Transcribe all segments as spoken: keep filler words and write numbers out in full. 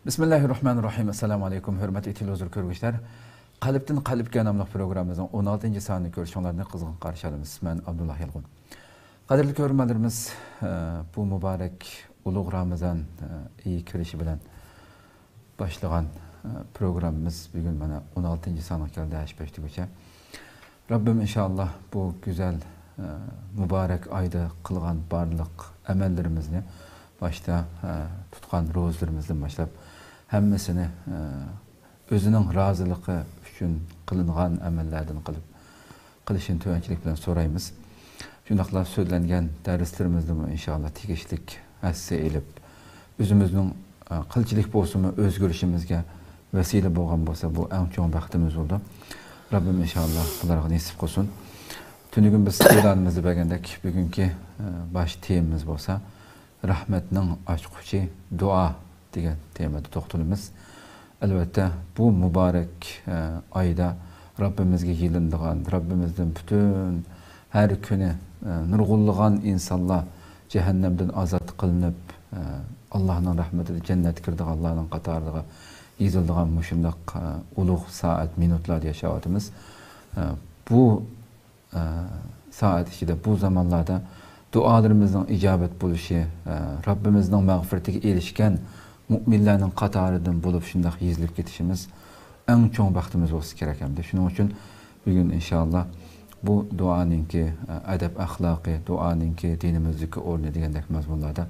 بىسمىللاھىررەھمانىررەھىم. ئەسسالامۇئەلەيكۇم، ھۆرمەتلىك تېلېۋىزور كۆرگۈچىلەر. قەلبتىن قەلبكە ناملىق پروگراممىمىزنىڭ ئون ئالتىنچى سانىنى كۆرۈشۈڭلارنى قىزغىن قارشى ئالىمىز. مەن ئابدۇللا يالقۇن. قەدىرلىك كۆرۈرمەنلىرىمىز، ئە، بۇ مۇبارەك ئۇلۇغ رامىزان، ئە، ئېيى كىرىشى بىلەن باشلىغان، ئە، پروگراممىمىز بۈگۈن مانا ئون ئالتىنچى سانغا كەلدى، ھەش پەشتىگىچە. رەببىم ئىنشائاللا بۇ گۈزەل، ئە، مۇبارەك ئايدا قىلغان بارلىق ئەمەللىرىمىزنى، باشتا، ئە، تۇتقان روزىلىرىمىزدىن باشلاپ ھەممىسىنى، ئە، ئۆزىنىڭ رازىلىقى ئۈچۈن قىلىنغان ئەمەللەردىن قىلىپ، قىلىشىنى تۆۋەنچىلىك بىلەن سورايمىز. شۇنداقلا سۆزلەنگەن دەرسلىرىمىزدىمۇ ئىنشائاللا تېگىشلىك ھەسسە ئېلىپ، ئۆزىمىزنىڭ، ئە، قىلچىلىك بولسىمۇ ئۆزگىرىشىمىزگە ۋەسىلە بولغان بولسا، بۇ ئەڭ چوڭ بەختىمىز بولىدۇ. رەببىم ئىنشائاللا بۇلارغا نېسىپ قىلسۇن. تۈنۈگۈن بىز ئېلانىمىزدا بەرگەندەك، بۈگۈنكى، ئە، باش تېمىمىز بولسا، رەھمەتنىڭ ئاچقۇچى دۇئا دېگەن تېمىدا توختىلىمىز. ئەلۋەتتە، بۇ مۇبارەك، ئە، ئايدا رەببىمىزگە يېلىنىدىغان، رەببىمىزدىن پۈتۈن ھەر كۈنى، ئە، نۇرغۇنلىغان ئىنسانلار جەھەننەمدىن ئازاد قىلىنىپ، ئە، ئاللاھنىڭ رەھمىتىدە جەننەتكە كىرىدىغانلارنىڭ قاتارىغا يېزىلىدىغان مۇشۇنداق، ئە، ئۇلۇغ سائەت، مىنۇتلاردا ياشاۋاتىمىز. ئە، بۇ ئە، سائەت ئىچىدە، بۇ زامانلاردا دۇئالىرىمىزنىڭ ئىجابەت بولۇشى، ئە، رەببىمىزنىڭ مەغپىرىتىگە ئېرىشكەن مۇئمىنلارنىڭ قاتارىدىن بولۇپ شۇنداق يېزىلىپ كېتىشىمىز ئەڭ چوڭ بەختىمىز بولسا كېرەك ئەمدى. شۇنىڭ ئۈچۈن بۈگۈن ئىنشائاللا بۇ دۇئانىڭكى، ئە، ئەدەپ ئەخلاقى، دۇئانىڭكى دىنىمىزدىكى ئورنى دېگەندەك مەزمۇنلاردا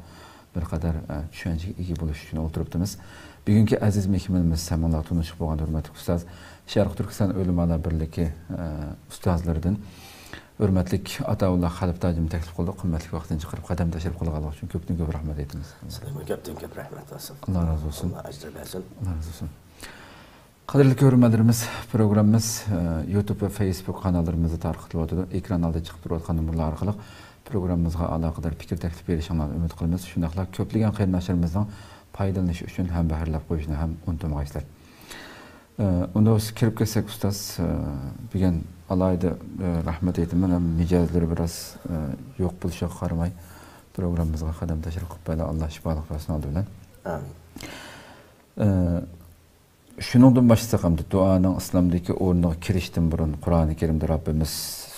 بىر قەدەر، ئە، چۈشەنچىگە ئىگە بولۇش ئۈچۈن ئولتۇرۇپتىمىز. بۈگۈنكى ئەزىز مېھمىنىمىز سەن ماڭا تونۇش بولغان ھۆرمەتلىك ئۇستاز، شەرقىي تۈركىستان ئۆلىمالار بىرلىكى، ئە، ئۇستازلىرىدىن ھۆرمەتلىك ئاتاۋۇللا خەلىپ تاجىمنى تەكلىپ قىلدۇق. قىممەتلىك ۋاقتىنى چىقىرىپ قەدەم تەشرىپ قىلغانلىقى ئۈچۈن كۆپتىن كۆپ رەھمەت ئېيتىمىز. سىلەرگىمۇ كۆپتىن كۆپ رەھمەت بولسۇن. ئاللا رازى بولسۇن. ئاللا ئەجىر بەرسۇن. ئاللا رازى بولسۇن. قەدىرلىك كۆرۈرمەنلىرىمىز، پروگراممىمىز، ئە، يۇتۇب ۋە فېيسبۇك قاناللىرىمىزدا تارقىتىلىۋاتىدۇ. ئېكران ئالدىدا چىقىپ تۇرۇۋاتقان نومۇرلار ئارقىلىق پروگراممىمىزغا ئالاقىدار پىكىر تەكلىپ بېرىشىڭلارنى ئۈمىد قىلىمىز. شۇنداقلا كۆپلىگەن قېرىنداشلىرىمىزنىڭ پايدىلىنىشى ئۈچۈن ھەمبەھىرلەپ قويۇشنى ھەم ئۇنتۇمىغايسىلەر. ئە، ئۇندا بولسا كىرىپ كەتسەك، ئۇستاز، ئە، بۈگۈن ئالاھىدە، ئە، رەھمەت ئېيتىمەن، ھەم مىجەزلىرى بىراز، ئە، يوق بولۇشىغا قارىماي، پروگراممىمىزغا قەدەم تەشرىپ قىلىپ بەردى. ئاللا شىپالىق بەرسۇن ئالدى بىلەن. ئامىن. ئە، شۇنىڭدىن باشلىساق ئەمدى، دۇئانىڭ ئىسلامدىكى ئورنىغا كىرىشتىن بۇرۇن، قۇرئانى كەرىمدە رەببىمىز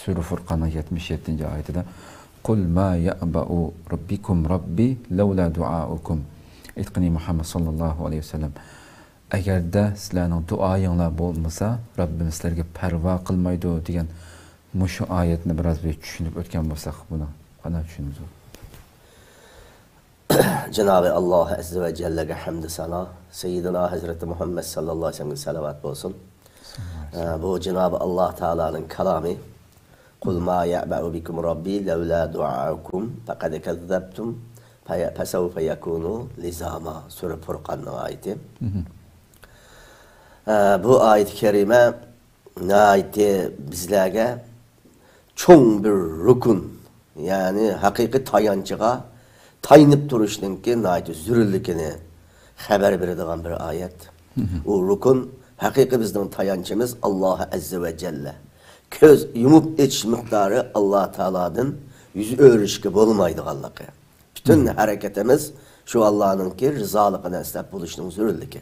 سۈرە فۇرقاننىڭ يەتمىش يەتتىنچى ئايىتىدە، قۇل ما يەئبەئۇ بىكۇم رەببى لەۋلا دۇئائۇكۇم. ئېيتقىنى مۇھەممەد ساللاللاھۇ ئەلەيھى ۋەسەللەم، ئەگەردە سىلەرنىڭ دۇئايىڭلار بولمىسا، رەببىم سىلەرگە پەرۋا قىلمايدۇ دېگەن مۇشۇ ئايەتنى بىراز بىر چۈشىنىپ ئۆتكەن بولساق، بۇنى قانداق چۈشىنىمىز؟ جانابى ئاللاھ ئەززە ۋە جەللەگە ھەمدۇ سانا، سەييىدىنا ھەزرىتى مۇھەممەد ساللاللاھۇ ئەلەيھى ۋەسەللەمگە سالىۋات بولسۇن. ئە، بۇ جانابى ئاللاھ تائالانىڭ كالامى. قۇل ما يەئبەئۇ بىكۇم رەببى لەۋلا دۇئائۇكۇم پەقەد كەززەبتۇم فەسەۋفە يەكۇنۇ لىزاما. سۈرە فۇرقاننىڭ ئايىتى. مھم. ئە، بۇ ئايىتى كەرىمە ناھايىتى بىزلەرگە چوڭ بىر رۇكۇن، يەنى ھەقىقىي تايانچىغا تايىنىپ تۇرۇشنىڭكى ناھايىتى زۆرۈرلۈكىنى خەۋەر بېرىدىغان بىر ئايەت. مھم. ئۇ رۇكۇن ھەقىقىي بىزنىڭ تايانچىمىز ئاللاھ ئەززە ۋە جەللە. كۆز يۇمۇپ ئېچىش مىقدارى ئاللاھ تائالادىن يۈز ئۆرۈشكە بولمايدىغانلىقى. پۈتۈن مھم. ھەرىكىتىمىز شۇ ئاللانىڭكى رىزالىقىنى ئىزدەپ بولۇشنىڭ زۆرۈرلۈكى.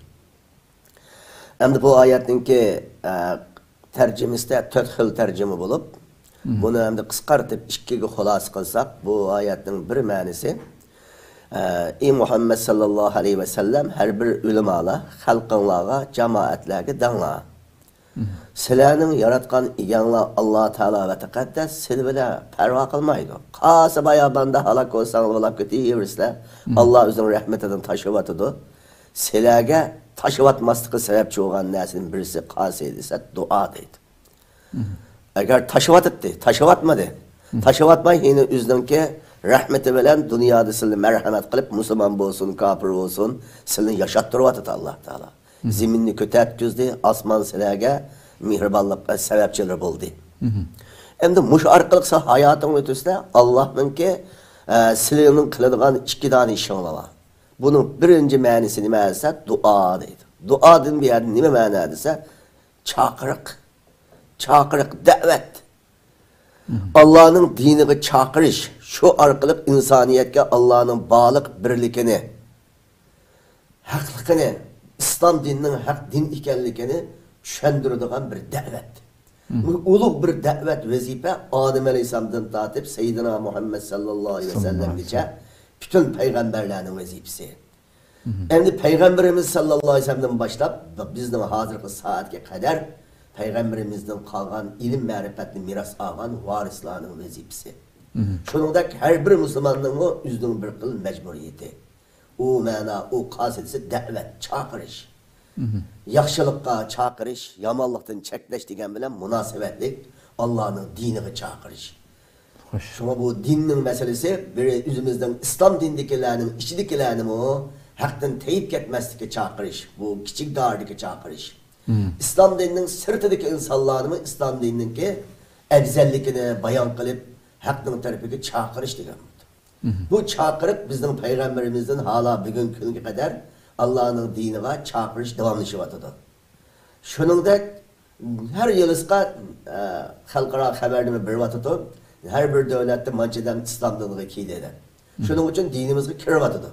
ئەمدى بۇ ئايەتنىڭكى، ئە، تەرجىمىسىدە تۆت خىل تەرجىمە بولۇپ، مم. بۇنى ئەمدى قىسقارتىپ ئىككىگە خۇلاسە قىلساق، بۇ ئايەتنىڭ بىر مەنىسى، ئە، ئى مۇھەممەد ساللاللاھۇ ئەلەيھى ۋەسەللەم، ھەر بىر ئۆلىمالار خەلقىڭلارغا، جامائەتلەرگە دەڭلار. مم. سىلەرنىڭ ياراتقان ئىگەڭلار ئاللا تائالا ۋە تەقەددەس سىلى بىلەن پەرۋا قىلمايدۇ. قالسا باياباندا ھالاك بولساڭلار بولاپ كېتىۋېرىسىلەر. مم. ئاللا ئۆزىنىڭ رەھمىتىدىن تاشلىۋاتىدۇ. سىلەرگە تاشلىۋاتماسلىققا سەۋەبچى بولغان نەرسىنىڭ بىرسى قالسا دېسە دۇئا دەيدۇ. مم. ئەگەر تاشلىۋاتاتتى، تاشلىۋاتمىدى. مم. تاشلىۋاتماي، يەنە ئۆزىنىڭكى رەھمىتى بىلەن دۇنيادا سىلىنى مەرھەمەت قىلىپ، مۇسۇلمان بولسۇن، كاپىر بولسۇن، سىلىنى ياشاتتۇرۇۋاتىدۇ ئاللا تائالا. مم. زېمىننى كۆتەرتكۈزدى، ئاسمان سىلەرگە مېھرىبانلىق سەۋەبچىلىرى بولدى. مم. ئەمدى مۇشۇ ئارقىلىق سەن ھاياتىڭنى ئۆتۈسە، ئاللانىڭكى، ئە، سىلىنىڭ قىلىدىغان ئىككى دانە ئىشىڭلار بار. بۇنىڭ بىرىنچى مەنىسى نېمە دېسە، دۇئا دەيدۇ. دۇئادىن بۇ يەردە نېمە مەنە دېسە، چاقىرىق. چاقىرىق، دەۋەت. مم. ئاللانىڭ دىنىغا چاقىرىش، شۇ ئارقىلىق ئىنسانىيەتكە ئاللانىڭ بارلىق بىرلىكىنى، ھەقلىقىنى، ئىسلام دىنىنىڭ ھەق دىن ئىكەنلىكىنى چۈشەندۈرىدىغان بىر دەۋەت. بۇ ئۇلۇغ بىر دەۋەت ۋەزىپە ئادەم ئەلەيھىسسالامدىن تارتىپ سەييىدىنا مۇھەممەد ساللاللاھۇ ئەلەيھى ۋەسەللەمگىچە پۈتۈن پەيغەمبەرلەرنىڭ ۋەزىپىسى. ئەمدى پەيغەمبىرىمىز ساللاللاھۇ ئەلەيھى ۋەسەللەمدىن باشلاپ بىزنىڭ ھازىرقى سائەتكە قەدەر پەيغەمبىرىمىزدىن قالغان ئىلىم مەرىپەتنى مىراس ئالغان ۋارىسلارنىڭ ۋەزىپىسى. شۇنىڭدەك ھەر بىر مۇسۇلماننىڭمۇ ئۆزىنىڭ بىر خىل مەجبۇرىيىتى. ئۇ مەنا، ئۇ قاسىدىسى دەۋەت، چاقىرىش. ياخشىلىققا چاقىرىش، يامانلىقتىن چەكلەش دېگەن بىلەن مۇناسىۋەتلىك ئاللانىڭ دىنىغا چاقىرىش. شۇڭا بۇ دىننىڭ مەسىلىسى بىر ئۆزىمىزنىڭ ئىسلام دىنىدىكىلەرنىڭ ئىچىدىكىلەرنىمۇ ھەقتىن تېيىپ كەتمەسلىككە چاقىرىش، بۇ كىچىك دائىرىدىكى چاقىرىش. ئىسلام دىنىنىڭ سىرتىدىكى ئىنسانلارنىمۇ ئىسلام دىنىنىڭكى ئەۋزەللىكىنى بايان قىلىپ، ھەقنىڭ تەرىپىگە چاقىرىش دېگەن بولىدۇ. بۇ چاقىرىق بىزنىڭ پەيغەمبىرىمىزدىن ھالا بۈگۈنكى كۈنگە قەدەر ئاللانىڭ دىنىغا چاقىرىش داۋاملىشىۋاتىدۇ. شۇنىڭدەك ھەر يىلىسقا، ئە، خەلقئارا خەۋەرنامە بېرىۋاتىدۇ. ھەر بىر دۆلەتتە مانچە ئادەم ئىسلام دىنىغا كىردى دەپ. شۇنىڭ ئۈچۈن دىنىمىزغا كىرىۋاتىدۇ.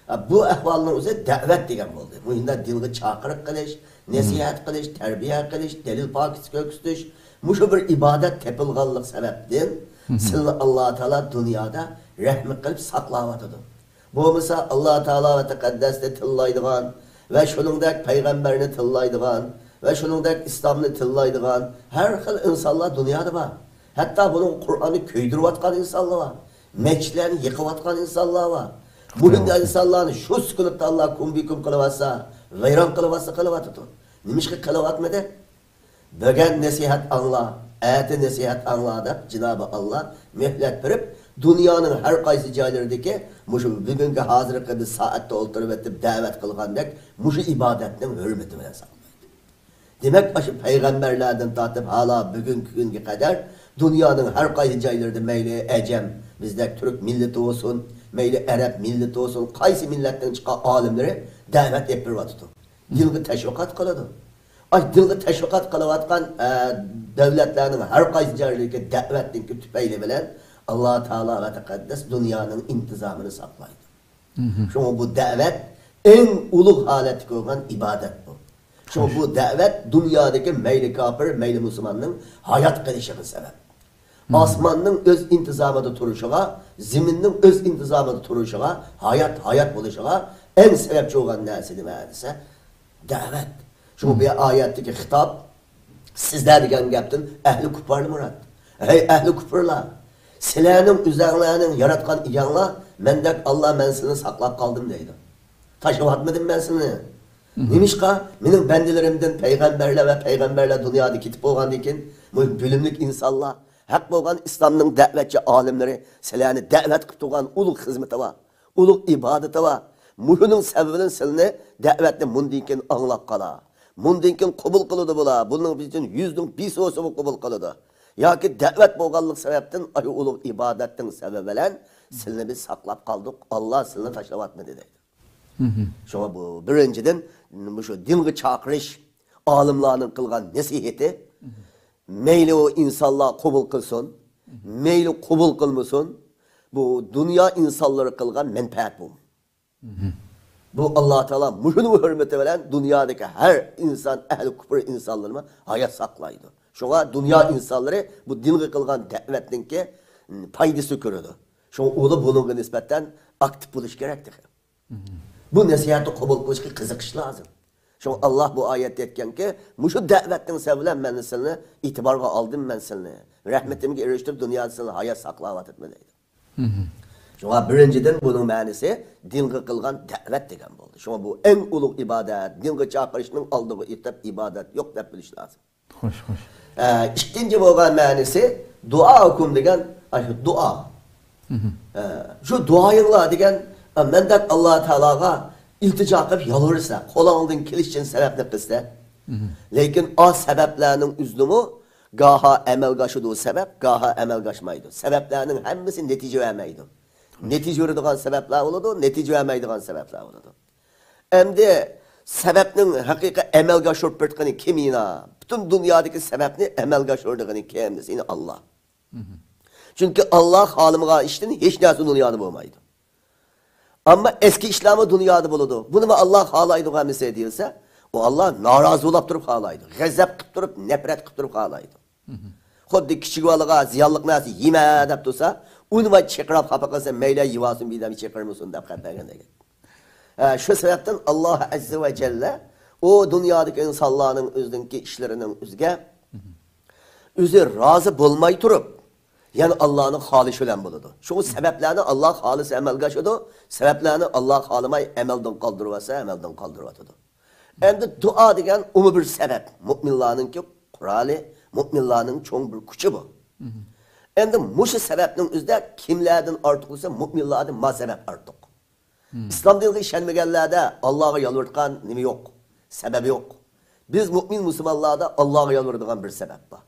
ئە، بۇ ئەھۋالنىڭ ئۆزى دەۋەت دېگەن بولدى. مۇشۇنداق دىنغا چاقىرىق قىلىش، نەسىھەت قىلىش، تەربىيە قىلىش، دەلىل پاكىتى كۆرسىتىش، مۇشۇ بىر ئىبادەت تېپىلغانلىق سەۋەبتىن سىلىنى ئاللا تائالا دۇنيادا رەھمەت قىلىپ ساقلاۋاتىدۇ. بولمىسا، ئاللا تائالا ۋە تەقەددەسنى تىللايدىغان ۋە شۇنىڭدەك پەيغەمبەرنى تىللايدىغان ۋە شۇنىڭدەك ئىسلامنى تىللايدىغان ھەر خىل ئىنسانلار دۇنيادا بار. ھەتتا بۇنىڭ قۇرئاننى كۆيدۈرۈۋاتقان ئىنسانلار بار. مەسچىتلەرنى يىقىۋاتقان ئىنسانلار بار. مۇشۇنداق ئىنسانلارنى شۇ سېكۇنتتا ئاللا كۇمبىكۇم قىلىۋاتسا، ۋەيران قىلىۋاتسا قىلىۋاتىدۇ. نېمىشقا قىلىۋاتمىدى؟ بۈگۈن نەسىھەت ئاڭلا، ئەتە نەسىھەت ئاڭلا دەپ جىنابى ئاللا مۆھلەت بېرىپ، دۇنيانىڭ ھەر قايسى جايلىرىدىكى مۇشۇ بۈگۈنكى ھازىرقى بىز سائەتتە ئولتۇرۇۋېتىپ دەۋەت قىلغاندەك مۇشۇ ئىبادەتنىڭ ھۆرمىتى بىلەن ساقلايدۇ. دېمەك، ئاشۇ پەيغەمبەرلەردىن تارتىپ ھالا بۈگۈنكى كۈنگە قەدەر دۇنيانىڭ ھەر قايسى جايلىرىدا مەيلى ئەجەم، بىزدەك تۈرك مىللىتى بولسۇن، مەيلى ئەرەب مىللىتى بولسۇن، قايسى مىللەتتىن چىققان ئالىملىرى دەۋەت ئېلىپ بېرىۋاتىدۇ. دىنغا تەشۋىقات قىلىدۇ. ئاي، دىنغا تەشۋىقات قىلىۋاتقان، ئە، دۆلەتلەرنىڭ ھەر قايسى جايلىرىدىكى دەۋەتنىڭكى تۈپەيلى بىلەن ئاللا تائالا ۋە تەقەددەس دۇنيانىڭ ئىنتىزامىنى ساقلايدۇ. شۇڭا بۇ دەۋەت ئەڭ ئۇلۇغ ھالەتتە كۆرگەن ئىبادەت بۇ. شۇڭا بۇ دەۋەت دۇنيادىكى مەيلى كاپىر، مەيلى مۇسۇلماننىڭ ھايات قېلىشىغا سەۋەب. ئاسماننىڭ ئۆز ئىنتىزامىدا تۇرۇشىغا، زېمىننىڭ ئۆز ئىنتىزامىدا تۇرۇشىغا، ھايات، ھايات بولۇشىغا ئەڭ سەۋەبچى بولغان نەرسە نېمە دېسە، دەۋەت. شۇڭا بۇ ئايەتتىكى خىتاب سىزلەر دېگەن گەپتىن ئەھلى كۇپپارنى مۇراد. ھەي ئەھلى كۇپپۇرلار، سىلەرنىڭ ئۆزەڭلارنىڭ ياراتقان ئىگەڭلار، مەندەك ئاللا مەن سىلىنى ساقلاپ قالدىم دەيدۇ. تاشلىۋاتمىدىم مەن سىلىنى. نېمىشقا؟ مېنىڭ بەندىلىرىمدىن پەيغەمبەرلەر ۋە پەيغەمبەرلەر دۇنيادا كېتىپ بولغاندىن كېيىن، مۇ-، بىلىملىك ئىنسانلار، ھەق بولغان ئىسلامنىڭ دەۋەتچى ئالىملىرى سىلەرنى دەۋەت قىلىپ تۇرغان ئۇلۇغ خىزمىتى بار، ئۇلۇغ ئىبادىتى بار. مۇشۇنىڭ سەۋەبىدىن سىلىنى دەۋەتنى مۇندىن كېيىن ئاڭلاپ قالا. مۇندىن كېيىن قوبۇل قىلىدۇ بۇلار. بۇنىڭ ئۈچۈن يۈزنىڭ بىسى بولسىمۇ قوبۇل قىلىدۇ. ياكى دەۋەت بولغانلىق سەۋەبتىن، ئاشۇ ئۇلۇغ ئىبادەتنىڭ سەۋەبى بىلەن سىلىنى بىز ساقلاپ قالدۇق. ئاللا سىلىنى تاشلىۋاتمىدى دەيدۇ. شۇڭا بۇ بىرىنچىدىن، مۇشۇ دىنغا چاقىرىش، ئالىملارنىڭ قىلغان نەسىھىتى، مەيلى ئۇ ئىنسانلار قوبۇل قىلسۇن، مەيلى قوبۇل قىلمىسۇن، بۇ دۇنيا ئىنسانلىرى قىلغان مەنپەئەت بۇ. بۇ ئاللا تائالا مۇشۇنىڭ ھۆرمىتى بىلەن دۇنيادىكى ھەر ئىنسان، ئەھلى كۇپر ئىنسانلىرىمۇ ھايات ساقلايدۇ. شۇڭا دۇنيا ئىنسانلىرى بۇ دىنغا قىلغان دەۋەتنىڭكى پايدىسىنى كۆرىدۇ. شۇڭا ئۇلار بۇنىڭغا نىسبەتەن ئاكتىپ بولۇش كېرەك تېخى. بۇ نەسىھەتنى قوبۇل قىلىشقا قىزىقىش لازىم. شۇڭا ئاللا بۇ ئايەتتە ئېيتكەنكى، مۇشۇ دەۋەتنىڭ سەۋەبى بىلەن مەن سىلىنى ئېتىبارغا ئالدىم، مەن سىلىنى رەھمىتىمگە ئېرىشتۈرۈپ دۇنيادا سىلىنى ھايات ساقلاۋاتىمەن دەيدۇ. شۇڭا بىرىنچىدىن بۇنىڭ مەنىسى دىنغا قىلغان دەۋەت دېگەن بولدى. شۇڭا بۇ ئەڭ ئۇلۇغ ئىبادەت، دىنغا چاقىرىشنىڭ ئالدىغا ئېتىپ ئىبادەت يوق دەپ بىلىش لازىم. خوش، خوش. ئە، ئىككىنچى بولغان مەنىسى دۇئاكۇم دېگەن، ئاشۇ دۇئا. ئە، شۇ دۇئايىڭلار دېگەن، ئە، مەندەك ئاللا تائالاغا ئىلتىجا قىلىپ يالۋۇرىسەن، قولۇڭدىن كېلىشىچە سەۋەبنى قىلىسەن. لېكىن ئا سەۋەبلەرنىڭ ئۆزىنىمۇ گاھا ئەمەلگە ئاشىدۇ سەۋەب، گاھا ئەمەلگە ئاشمايدۇ. سەۋەبلەرنىڭ ھەممىسى نەتىجە بەرمەيدۇ. نەتىجە بېرىدىغان سەۋەبلەر بولىدۇ، نەتىجە بەرمەيدىغان سەۋەبلەر بولىدۇ. ئەمدى سەۋەبنىڭ ھەقىقىي ئەمەلگە ئاشۇرۇپ بېرىدىغىنى كىم يەنە؟ پۈتۈن دۇنيادىكى سەۋەبنى ئەمەلگە ئاشۇرىدىغىنى كىم دېسە، يەنە ئاللا. چۈنكى ئاللا خالىمىغان ئىشتىن ھېچ نەرسە دۇنيادا بولمايدۇ. ئەمما ئەسكى ئىشلارمۇ دۇنيادا بولىدۇ. بۇنىمۇ ئاللا خالايدۇ ھەممىسى دېيىلسە، ئۇ ئاللا نارازى بولاپ تۇرۇپ خالايدۇ. غەزەپ قىلىپ تۇرۇپ، نەپرەت قىلىپ تۇرۇپ خالايدۇ. خۇددى كىچىك بالىغا زىيانلىق نەرسە يېمە دەپ تۇرسا، ئۇنى چېقىراپ خاپا قىلسا، مەيلى يېۋالسۇن، بىدەم چېقىرمىسۇن دەپ خەپ بەرگەن دېگەن. ھە، شۇ سەۋەبتىن ئاللا ئەززە ۋە جەللە ئۇ دۇنيادىكى ئىنسانلارنىڭ ئۆزىنىڭكى ئىشلىرىنىڭ ئۆزىگە ئۆزى رازى بولماي تۇرۇپ، يەنە ئاللانىڭ خالىشى بىلەن بولىدۇ. شۇ سەۋەبلەرنى ئاللا خالىسا ئەمەلگە ئاشىدۇ، سەۋەبلەرنى ئاللا خالىماي ئەمەلدىن قالدۇرۇۋەتسە، ئەمەلدىن قالدۇرۇۋاتىدۇ. ئەمدى دۇئا دېگەن ئۇمۇ بىر سەۋەب. مۆمىنلارنىڭكى قورالى، مۆمىنلارنىڭ چوڭ بىر كۈچى بۇ. ئەمدى مۇشۇ سەۋەبنىڭ ئۆزىدە كىملەردىن ئارتۇق دېسە، مۆمىنلاردىن ما سەۋەب ئارتۇق. ئىسلام دىنىغا ئىشەنمىگەنلەردە ئاللاغا يالۋۇرۇۋاتقان نېمە يوق، سەۋەب يوق. بىز مۆمىن مۇسۇلمانلاردا ئاللاغا يالۋۇرىدىغان بىر سەۋەب بار.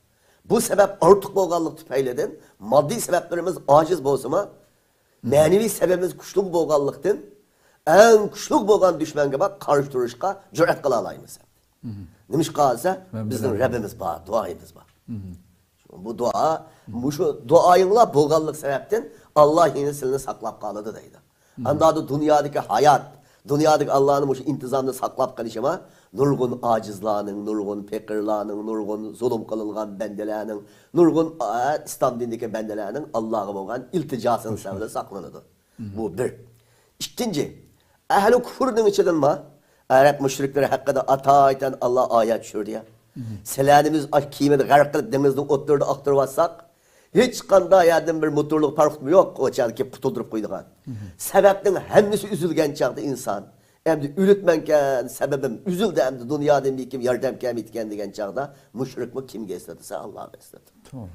بۇ سەۋەب ئارتۇق بولغانلىق تۈپەيلىدىن، ماددىي سەۋەبلىرىمىز ئاجىز بولسىمۇ، مەنىۋى سەۋەبىمىز كۈچلۈك بولغانلىقتىن، ئەڭ كۈچلۈك بولغان دۈشمەنگە بار قارشى تۇرۇشقا جۈرئەت قىلالايمىز. نېمىشقا دېسە، بىزنىڭ رەببىمىز بار، دۇئايىمىز بار. بۇ دۇئا، مۇشۇ دۇئايىڭلار بولغانلىق سەۋەبتىن، ئاللا يەنە سىلىنى ساقلاپ قالىدۇ دەيدۇ. ئاندادا دۇنيادىكى ھايات، دۇنيادىكى ئاللانىڭ مۇشۇ ئىنتىزامنى ساقلاپ قېلىشىما نۇرغۇن ئاجىزلارنىڭ، نۇرغۇن پېقىرلارنىڭ، نۇرغۇن زۇلۇم قىلىنغان بەندىلەرنىڭ، نۇرغۇن، ئە، ئىسلام دىنىدىكى بەندىلەرنىڭ ئاللاغا بولغان ئىلتىجاسىنىڭ سەۋەبىدىن ساقلىنىدۇ. بۇ بىر. ئىككىنچى، ئەھلى كۇفرنىڭ ئىچىدىنمۇ ئەرەب مۇشرىكلىرى ھەققىدە ئاتايتەن ئاللا ئايەت چۈشۈردى يا. سىلەرنى بىز ئاش كېمىدە غەرق قىلىپ، دېڭىزنىڭ ئوتتۇرىدا ئاختۇرۇۋاتساق، ھېچقانداق يەردىن بىر موتورلۇق پاراخوتمۇ يوق، ئۇ چاغدا كېلىپ قۇتۇلدۇرۇپ قويىدىغان. سەۋەبنىڭ ھەممىسى ئۈزۈلگەن چاغدا ئىنسان، ئەمدى ئۆلۈپمەنكەن، سەۋەبىم ئۈزۈلدى، ئەمدى دۇنيادىن بىر كىم ياردەم كەلمەيدىكەن دېگەن چاغدا، مۇشرىكمۇ كىمگە ئېسىلىدى دېسە، ئاللاغا ئېسىلىدى. توغرا.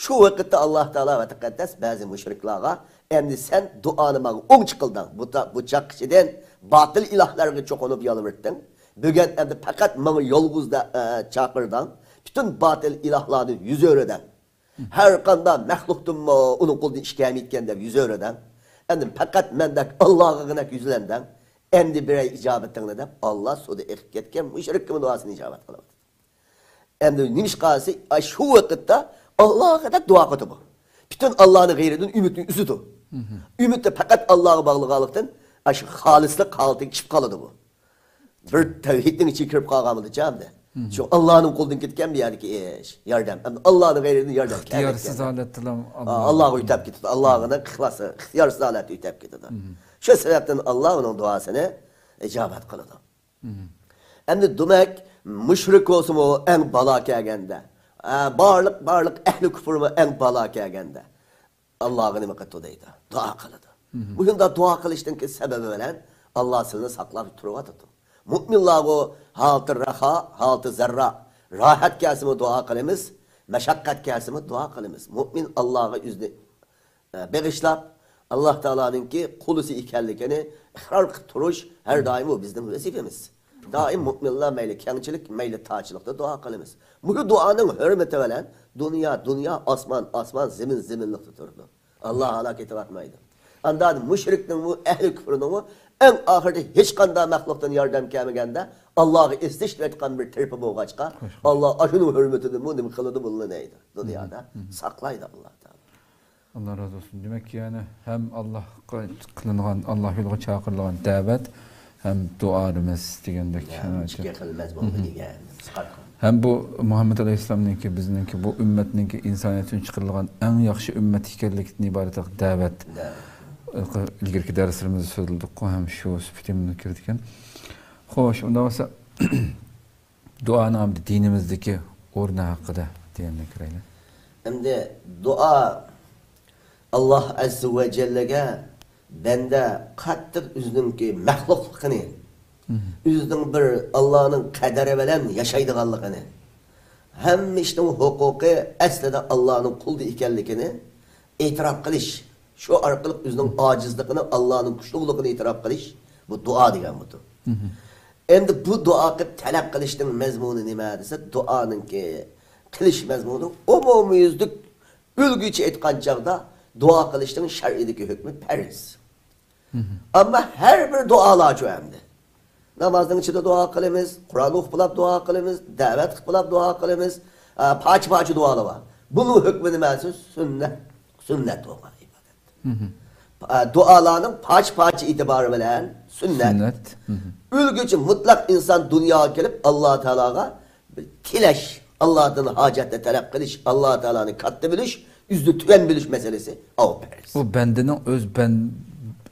شۇ ۋاقىتتا ئاللا تائالا ۋە تەقەددەس بەزى مۇشرىكلارغا، ئەمدى سەن دۇئانى ماڭا ئوڭچە قىلدىڭ، بۇ تا-، بۇ چاغقىچىدىن باتىل ئىلاھلارغا چوقۇنۇپ يالۋۇردۇڭ. بۈگۈن ئەمدى پەقەت ماڭا يالغۇز دە-، ئە، چاقىردىڭ. پۈتۈن باتىل ئىلاھلارنى يۈز ئۆرۈدۈڭ. ھەر قانداق مەخلۇقتىنمۇ ئۇنىڭ قولىدىن ئىش كەلمەيدىكەن دەپ يۈز ئۆرۈدۈڭ. ئەمدى پەقەت مەندەك ئاللاغىغىنەك يۈزلەندىڭ. ئەمدى بېرەي ئىجابىتىڭنى دەپ، ئاللا سۇدا ئېقىپ كەتكەن مۇشرىككىمۇ دۇئاسىنى ئىجابەت قىلىۋاتىدۇ. ئەمدى نېمىشقا دېسە، ئاشۇ ۋاقىتتا ئاللاغا دەپ دۇئا قىلىدۇ بۇ. پۈتۈن ئاللانىڭ غەيرىدىن ئۈمىدنى ئۈزىدۇ. ئۈمىدنى پەقەت ئاللاغا باغلىغانلىقتىن، ئاشۇ خالىسلىق ھالىتىگە چۈشۈپ قالىدۇ بۇ. بىر تەۋھىدنىڭ ئىچىگە كىرىپ قالغان بولىدىچە ئەمدى. شۇ ئاللانىڭ قولىدىن كەتكەن بۇ يەردىكى ئىش، ياردەم. ئەمدى ئاللانىڭ غەيرىدىن ياردەم كەلمەيدىكەن. ئىختىيارسىز ھالەتتىلا ئا، ئاللاغا ئۆتەپ كېتىدۇ. ئاللاغىنىڭ ئىخلاسى، ئىختىيارسىز ھالەتتە ئۆتەپ كېتىدۇ. شۇ سەۋەبتىن ئاللا ئۇنىڭ دۇئاسىنى ئىجابەت قىلىدۇ. ئەمدى دېمەك، مۇشرىك بولسىمۇ ئەڭ بالا كەلگەندە، ئە، بارلىق، بارلىق ئەھلى كۇفرمۇ ئەڭ بالا كەلگەندە، ئاللاغا نېمە قىلىدۇ دەيدۇ، دۇئا قىلىدۇ. مۇشۇنداق دۇئا قىلىشنىڭكى سەۋەبى بىلەن ئاللا سىلىنى ساقلاپ تۇرۇۋاتىدۇ. مۆمىنلارغۇ ھالىتى راخا، ھالىتى زەررا، راھەت كەلسىمۇ دۇئا قىلىمىز، مەشەققەت كەلسىمۇ دۇئا قىلىمىز. مۆمىن ئاللاغا ئۆزىنى بېغىشلاپ، ئاللا تائالانىڭكى قۇلىسى ئىكەنلىكىنى ئىقرار قىلىپ تۇرۇش ھەر دائىم بۇ بىزنىڭ ۋەزىپىمىز. دائىم مۆمىنلار مەيلى كەڭچىلىك، مەيلى تارچىلىقتا دۇئا قىلىمىز. مۇشۇ دۇئانىڭ ھۆرمىتى بىلەن دۇنيا دۇنيا، ئاسمان ئاسمان، زېمىن زېمىنلىقتا تۇرىدۇ. ئاللا ھالاك ئېتىۋاتمايدۇ. ئاندا مۇشرىكنىڭمۇ، ئەھلى كۇفرنىڭمۇ ئەڭ ئاخىرىدا ھېچقانداق مەخلۇقتىن ياردەم كەلمىگەندە، ئاللاغا ئېسىلىشىۋاتقان بىر تەرىپى بولغاچقا، ئاللا ئاشۇنىڭ ھۆرمىتىدىنمۇ نېمە قىلىدۇ، بۇنى دەيدۇ. دۇنيادا ساقلايدۇ ئاللا تائالا. ئاللا رازى بولسۇن. دېمەك، يەنى ھەم ئاللاغا قىلىنغان، ئاللا يولىغا چاقىرىلغان دەۋەت، ھەم دۇئالىرىمىز دېگەندەك. يا، ئىككى خىل مەزمۇنغا ئىگە، قىسقارتقان. ھەم بۇ مۇھەممەد ئەلەيھىسسالامنىڭكى، بىزنىڭكى، بۇ ئۈممەتنىڭكى ئىنسانىيەت ئۈچۈن چىقىرىلغان ئەڭ ياخشى ئۈممەت ئىكەنلىكتىن ئىبارەت دەۋەت. دەۋەت. ئىلگىرىكى دەرسلىرىمىزدە سۆزلىدۇققۇ، ھەم شۇ سۈپىتى مۇندا كىرىدىكەن. خوش، ئۇنداق بولسا، دۇئانىڭ ئەمدى دىنىمىزدىكى ئورنى ھەققىدە دېگەندەك كۆرەيلى. ئەمدى دۇئا ئاللا ئەززە ۋە جەللەگە بەندە قاتتىق ئۆزىنىڭكى مەخلۇقلۇقىنى، ئۆزىنىڭ بىر ئاللانىڭ قەدىرى بىلەن ياشايدىغانلىقىنى، ھەممە ئىشنىڭ ھوقۇقى ئەسلىدە ئاللانىڭ قولىدا ئىكەنلىكىنى ئېتىراپ قىلىش، شۇ ئارقىلىق ئۆزىنىڭ ئاجىزلىقىنى، ئاللانىڭ كۈچلۈكلۈكىنى ئېتىراپ قىلىش، بۇ دۇئا دېگەن بۇدۇر. ئەمدى بۇ دۇئا قىلىپ تەلەپ قىلىشنىڭ مەزمۇنى نېمە دېسە، دۇئانىڭكى قىلىش مەزمۇنى ئومۇميۈزلۈك ئۆلگۈچە ئېيتقان چاغدا دۇئا قىلىشنىڭ شەرئىدىكى ھۆكمى پەرز. ئەمما ھەر بىر دۇئالارچۇ ئەمدى؟ نامازنىڭ ئىچىدە دۇئا قىلىمىز، قۇرئان ئوقۇپ بولاپ دۇئا قىلىمىز، دەۋەت قىلىپ بولاپ دۇئا قىلىمىز، ئە، پارچە-پارچە دۇئالار بار. بۇنىڭ ھۆكمى نېمە دېسە، سۈننەت، سۈننەت بولغان ئىبادەت. ئە، دۇئالارنىڭ پارچە-پارچە ئېتىبارى بىلەن سۈننەت. سۈننەت. مھم. ئۆلگۈچە مۇتلەق ئىنسان دۇنياغا كېلىپ، ئاللا تائالاغا بىر تىلەش، ئاللادىن ھاجەتنى تەلەپ قىلىش، ئاللا تائالانى كاتتا بىلىش، ئۆزىنى تۆۋەن بىلىش مەسىلىسى ئاۋۇ پەرز. بۇ بەندىنىڭ ئۆز بەن-،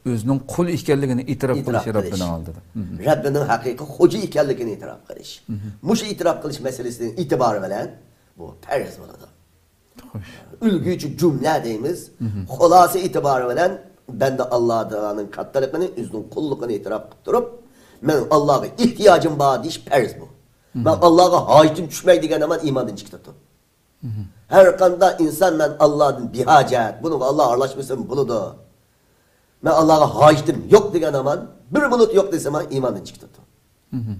ئۆزىنىڭ قۇل ئىكەنلىكىنى ئېتىراپ ئېتىراپ قىلىشى قىلىش. رەببىنىڭ ئالدىدا. مھم. رەببىنىڭ ھەقىقىي خوجا ئىكەنلىكىنى ئېتىراپ قىلىش. مھم. مۇشۇ ئېتىراپ قىلىش مەسىلىسىنىڭ ئېتىبارى بىلەن بۇ پەرز بولىدۇ. خوش. ئۈلگۈچى جۈملە دەيمىز. مھم. خۇلاسە ئېتىبارى بىلەن بەندە ئاللا تائالانىڭ كاتتىلىقىنى، ئۆزىنىڭ قۇللۇقىنى ئېتىراپ قىلىپ تۇرۇپ، مەن ئاللاغا ئېھتىياجىم بار دېيىش پەرز بۇ. مھم. مەن ئاللاغا ھاجىتىم چۈشمەيدۇ دېگەن ھامان ئىماندىن چىقىپ كېتىدۇ. مھم. ھەر قانداق ئىنسان مەن ئاللادىن بىھاجەت، بۇنىڭغا ئاللا ئارىلاشمىسىمۇ بولىدۇ. مەن ئاللاغا ھاجىتىم يوق دېگەن ھامان، بىر مىنۇت يوق دېسە ھامان ئىماندىن چىقىپ كېتىدۇ. مھم.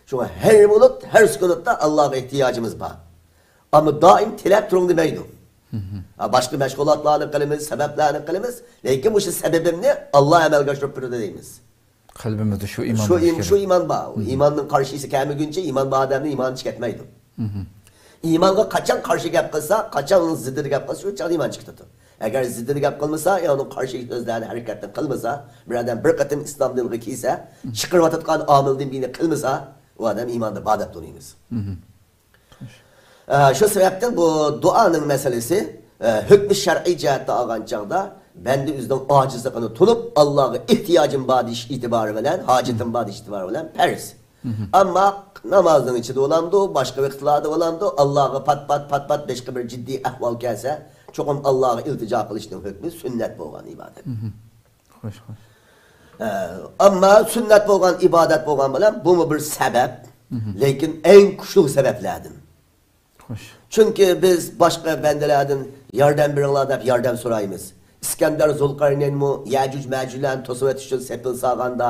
شۇڭا ھەر مىنۇت، ھەر سېكۇنتتا ئاللاغا ئېھتىياجىمىز بار. ئەمما دائىم تىلەپ تۇرۇڭ دېمەيدۇ. مھم. ھە، باشقا مەشغۇلاتلارنى قىلىمىز، سەۋەبلەرنى قىلىمىز، لېكىن مۇشۇ سەۋەبىمنى ئاللا ئەمەلگە ئاشۇرۇپ بېرىدۇ دەيمىز. قەلبىمىزدە شۇ ئىمان شۇ بولۇشى ئىم-، كېرەك. شۇ ئىمان بار. مھم. ئىماننىڭ قارشىسى كەلمىگۈنچە ئىمان بار ئادەمنىڭ ئىمانى چىقىپ كەتمەيدۇ. مھم. ئىمانغا قاچان قارشى گەپ قىلسا، قاچان ئۇنىڭ زىددىدا گەپ قىلسا، شۇ چاغدا ئىمان چىقىپ كېتىدۇ. ئەگەر زىددىدا گەپ قىلمىسا، يا ئۇنىڭ قارشى سۆزلەرنى، ھەرىكەتنى قىلمىسا، بىر ئادەم بىر قېتىم ئىسلام دىنىغا كىرسە، مھم. چىقىرىۋاتىدىغان ئامىلدىن بىرنى قىلمىسا، ئۇ ئادەم ئىماندا بار دەپ تونۇيمىز. مھم. ئە، شۇ سەۋەبتىن بۇ دۇئانىڭ مەسىلىسى، ئە، ھۆكمى شەرئىي جەھەتتە ئالغان چاغدا، بەندە ئۆزىنىڭ ئاجىزلىقىنى تونۇپ، ئاللاغا ئېھتىياجىم بار دېيىش ئېتىبارى بىلەن، ھاجىتىم بار دېيىش ئېتىبارى بىلەن پەرز. مھم. ئەمما نامازنىڭ ئىچىدە بولامدۇ، باشقا ۋاقىتلاردا بولامدۇ، ئاللاغا پات-پات، پات-پات باشقا بىر جىددىي ئەھۋال كەلسە، چوقۇم ئاللاغا ئىلتىجا قىلىشنىڭ ھۆكمى سۈننەت بولغان ئىبادەت. مھم. خوش، خوش. ئە، ئەمما سۈننەت بولغان ئىبادەت بولغان بىلەن بۇمۇ بىر سەۋەب، مھم. لېكىن ئەڭ كۈچلۈك سەۋەبلەردىن. خوش. چۈنكى بىز باشقا بەندىلەردىن ياردەم بېرىڭلار دەپ ياردەم سورايمىز. ئىسكەندەر زۇلقەرنەينمۇ يەجۈج مەجۈجلەرنى توسۇۋېتىش ئۈچۈن سېپىل سالغاندا،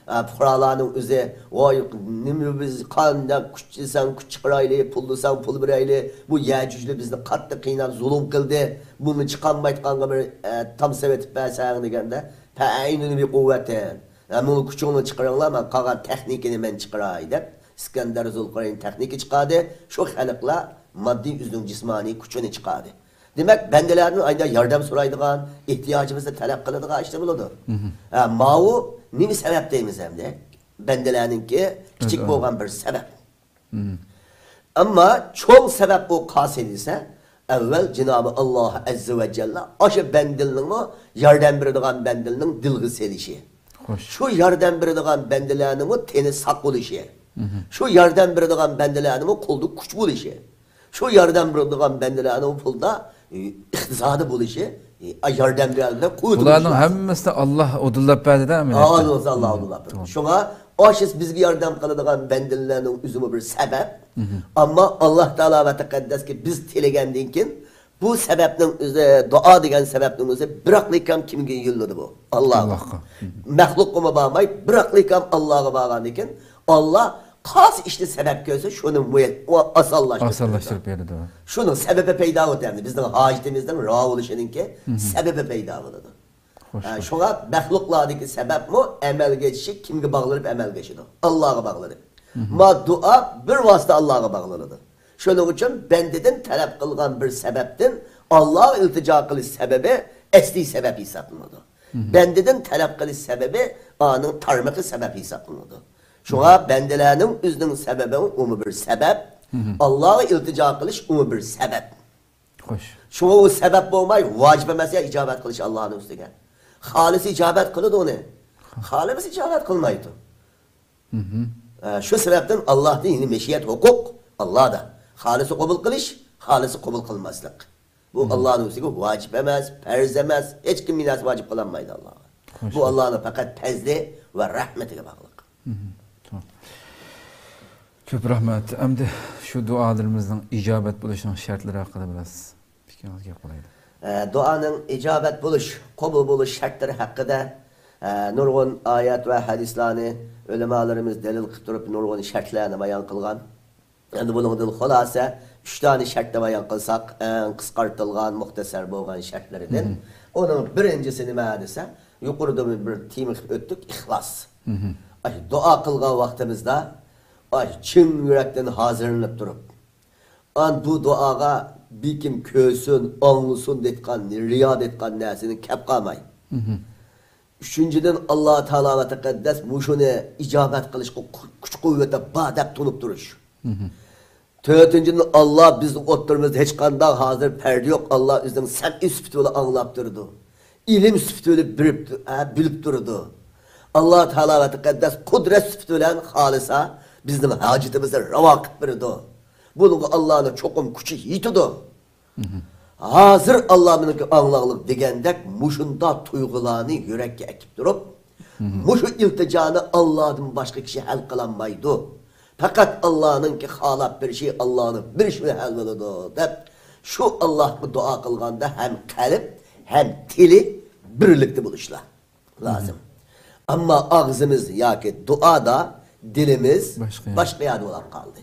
ئە، پۇقرالارنىڭ ئۆزى، ۋاي، نېمە بىز قانداق كۈچ دېسەڭ كۈچ چىقىرايلى، پۇل دېسەڭ پۇل بېرەيلى، بۇ يەجۈجلەر بىزنى قاتتىق قىيناپ زۇلۇم قىلدى، بۇنى چىقالمايدىغانغا بىر، ئە، تام سېۋەتىپ بەرسەڭ دېگەندە، پەئەينۇنى بىقۇۋۋەتىن. ھە، مۇنۇ كۈچۈڭنى چىقىرىڭلار، مەن قالغان تېخنىكىنى مەن چىقىراي دەپ، ئىسكەندەر زۇلقەرنەين تېخنىكا چىقاردى. شۇ خەلقلەر ماددىي ئۆزىنىڭ جىسمانىي كۈچىنى چىقاردى. دېمەك، بەندىلەردىن ئايدا ياردەم سورايدىغان، ئېھتىياجىمىزنى تەلەپ قىلىدىغان ئىشلار بولىدۇ. مھم. ھە، ماۋۇ نېمە سەۋەب دەيمىز ئەمدى؟ بەندىلەرنىڭكى كىچىك ئۆزى. بولغان بىر سەۋەب. مم. ئەمما چوڭ سەۋەب بۇ قايسى دېسە، ئەۋۋەل جانابى ئاللا ئەززە ۋە جەللە ئاشۇ بەندىلىنىڭمۇ ياردەم بېرىدىغان بەندىلىنىڭ دىلغا سېلىشى. خوش. شۇ ياردەم بېرىدىغان بەندىلەرنىڭمۇ تېنى ساق بولۇشى. مم. شۇ ياردەم بېرىدىغان بەندىلەرنىڭمۇ قولدا كۈچ بولۇشى. شۇ ياردەم بېرىدىغان بەندىلەرنىڭ پۇلدا، ئى، ئىقتىسادى بولۇشى، ئى، ياردەم بېرەلمەك قۇۋۋىتى بۇلارنىڭ بولۇشى لازىم. ھەممىسىنى ئاللا ئۇدۇللاپ بەردى-دە، ئەمەلىيەتتە. ئاللا ئۇدۇللاپ بەردى. تامام. شۇڭا ئاشۇ بىزگە ياردەم قىلىدىغان بەندىلەرنىڭ ئۆزىمۇ بىر سەۋەب. مم. ئەمما ئاللا تائالا ۋە تەقەددەسكە بىز تىلىگەندىن كېيىن، بۇ سەۋەبنىڭ ئۆزى، دۇئا دېگەن سەۋەبنىڭ ئۆزى بىراقلىكام كىمگە يوللىدى بۇ؟ ئاللاغا. ئاللاغا. مم. مەخلۇققىمۇ بارماي، بىراقلىكام ئاللاغا بارغاندىن كېيىن، ئاللا قايسى ئىشنى سەۋەب كۆرسە، شۇنى مۇيەس-، ئۇ ئاسانلاشتۇرۇپ ئاسانلاشتۇرۇپ بېرىدۇ. بېرىدۇ. شۇنىڭ سەۋەبى پەيدا بولىدۇ، يەنى بىزنىڭ ھاجىتىمىزنىڭ راۋا بولۇشىنىڭكى مم. سەۋەبى پەيدا بولىدۇ. خوش، ھە، خوش. شۇڭا مەخلۇقلاردىكى سەۋەبمۇ ئەمەلگە ئېشىشى كىمگە باغلىنىپ ئەمەلگە ئېشىدۇ؟ ئاللاغا باغلىنىپ. مم. ما دۇئا بىر ۋاسىتە ئاللاغا باغلىنىدۇ. شۇنىڭ ئۈچۈن بەندىدىن تەلەپ قىلغان بىر سەۋەبتىن ئاللاغا ئىلتىجا قىلىش سەۋەبى ئەسلىي سەۋەب ھېسابلىنىدۇ. مم. بەندىدىن تەلەپ قىلىش سەۋەبى ئانىڭ تارمىقى سەۋەب ھېسابلىنىدۇ. شۇڭا مم. بەندىلەرنىڭ ئۆزىنىڭ سەۋەبى ئۇمۇ بىر سەۋەب، مم. ئاللاغا ئىلتىجا قىلىش ئۇمۇ بىر سەۋەب. خوش. شۇڭا ئۇ سەۋەب بولماي، ۋاجىپ ئەمەس يا ئىجابەت قىلىش ئاللانىڭ ئۈستىگە. خالىسى ئىجابەت قىلىدۇ ئۇنى. خالىمىسى ئىجابەت قىلمايدۇ. مم. ئە، شۇ سەۋەبتىن ئاللادا يەنە مەشىئەت ھوقۇق ئاللادا. خالىسى قوبۇل قىلىش، خالىسى قوبۇل قىلماسلىق. بۇ مم. ئاللانىڭ ئۈستىگە ۋاجىپ ئەمەس، پەرز ئەمەس، ھېچكىم بىر نەرسە ۋاجىپ قىلالمايدۇ ئاللاغا. خوش. بۇ ئاللانىڭ پەقەت پەزلى ۋە رەھمىتىگە باغلىق. مم. تامام. كۆپ رەھمەت. ئەمدى شۇ دۇئالىرىمىزنىڭ ئىجابەت بولۇشىنىڭ شەرتلىرى ھەققىدە بىراز پىكرىڭىزگە گەپ قىلايلى. ئە، دۇئانىڭ ئىجابەت بولۇش، قوبۇل بولۇش شەرتلىرى ھەققىدە، ئە، نۇرغۇن ئايەت ۋە ھەدىسلارنى ئۆلىمالىرىمىز دەلىل قىلىپ تۇرۇپ، نۇرغۇن شەرتلەرنى بايان قىلغان. ئەمدى بۇنىڭدىن خۇلاسە ئۈچ دانە شەرتنى بايان قىلساق، ئەڭ قىسقارتىلغان، مۇختەسەر بولغان شەرتلىرىدىن. مم. ئۇنىڭ بىرىنچىسى نېمە دېسە، يۇقىرىدا بىر تېما قىلىپ ئۆتتۇق، ئىخلاس. مم. ئاي، دۇئا قىلغان ۋاقتىمىزدا، ئاي، چىن يۈرەكتىن ھازىرلىنىپ تۇرۇپ، ئان بۇ دۇئاغا بىكىم كۆرسۇن، ئاڭلىسۇن دەيدىغان، رىيا دەيدىغان نەرسىنى كەپ قالماي. مم. ئۈچىنچىدىن، ئاللا تائالا ۋە تەقەددەس مۇشۇنى ئىجابەت قىلىشقا كۈچ قۇۋۋىتى بار دەپ تونۇپ تۇرۇش. تۆتىنچىدىن، ئاللا بىزنىڭ ئوتتۇرىمىزدا ھېچقانداق ھازىر پەردە يوق. ئاللا ئۆزىنىڭ سەمئىي سۈپىتى بىلەن ئاڭلاپ تۇرىدۇ. ئىلىم سۈپىتى بىلەن بىلىپ، ھە، بىلىپ تۇرىدۇ. ئاللا تائالا ۋە تەقەددەس قۇدرەت سۈپىتى بىلەن خالىسا، بىزنىڭ ھاجىتىمىزنى راۋا قىلىپ بېرىدۇ. بۇنىڭغا ئاللانىڭ چوقۇم كۈچى يېتىدۇ. ھازىر ئاللا مېنىڭكى ئاڭلاڭلىق دېگەندەك مۇشۇنداق تۇيغۇلارنى يۈرەككە ئەكىپ تۇرۇپ، مۇشۇ ئىلتىجانى ئاللادىن باشقا كىشى ھەل قىلالمايدۇ. پەقەت ئاللانىڭكى خالاپ بېرىشى، ئاللانىڭ بېرىشى بىلەن ھەل بولىدۇ، دەپ شۇ ئاللاغا دۇئا قىلغاندا ھەم قەلب، ھەم تىلى بىرلىكتە بولۇشلار لازىم. ئەمما ئاغزىمىز ياكى دۇئادا دىلىمىز باشقا يەردە. باشقا يەردە بولۇپ قالدى.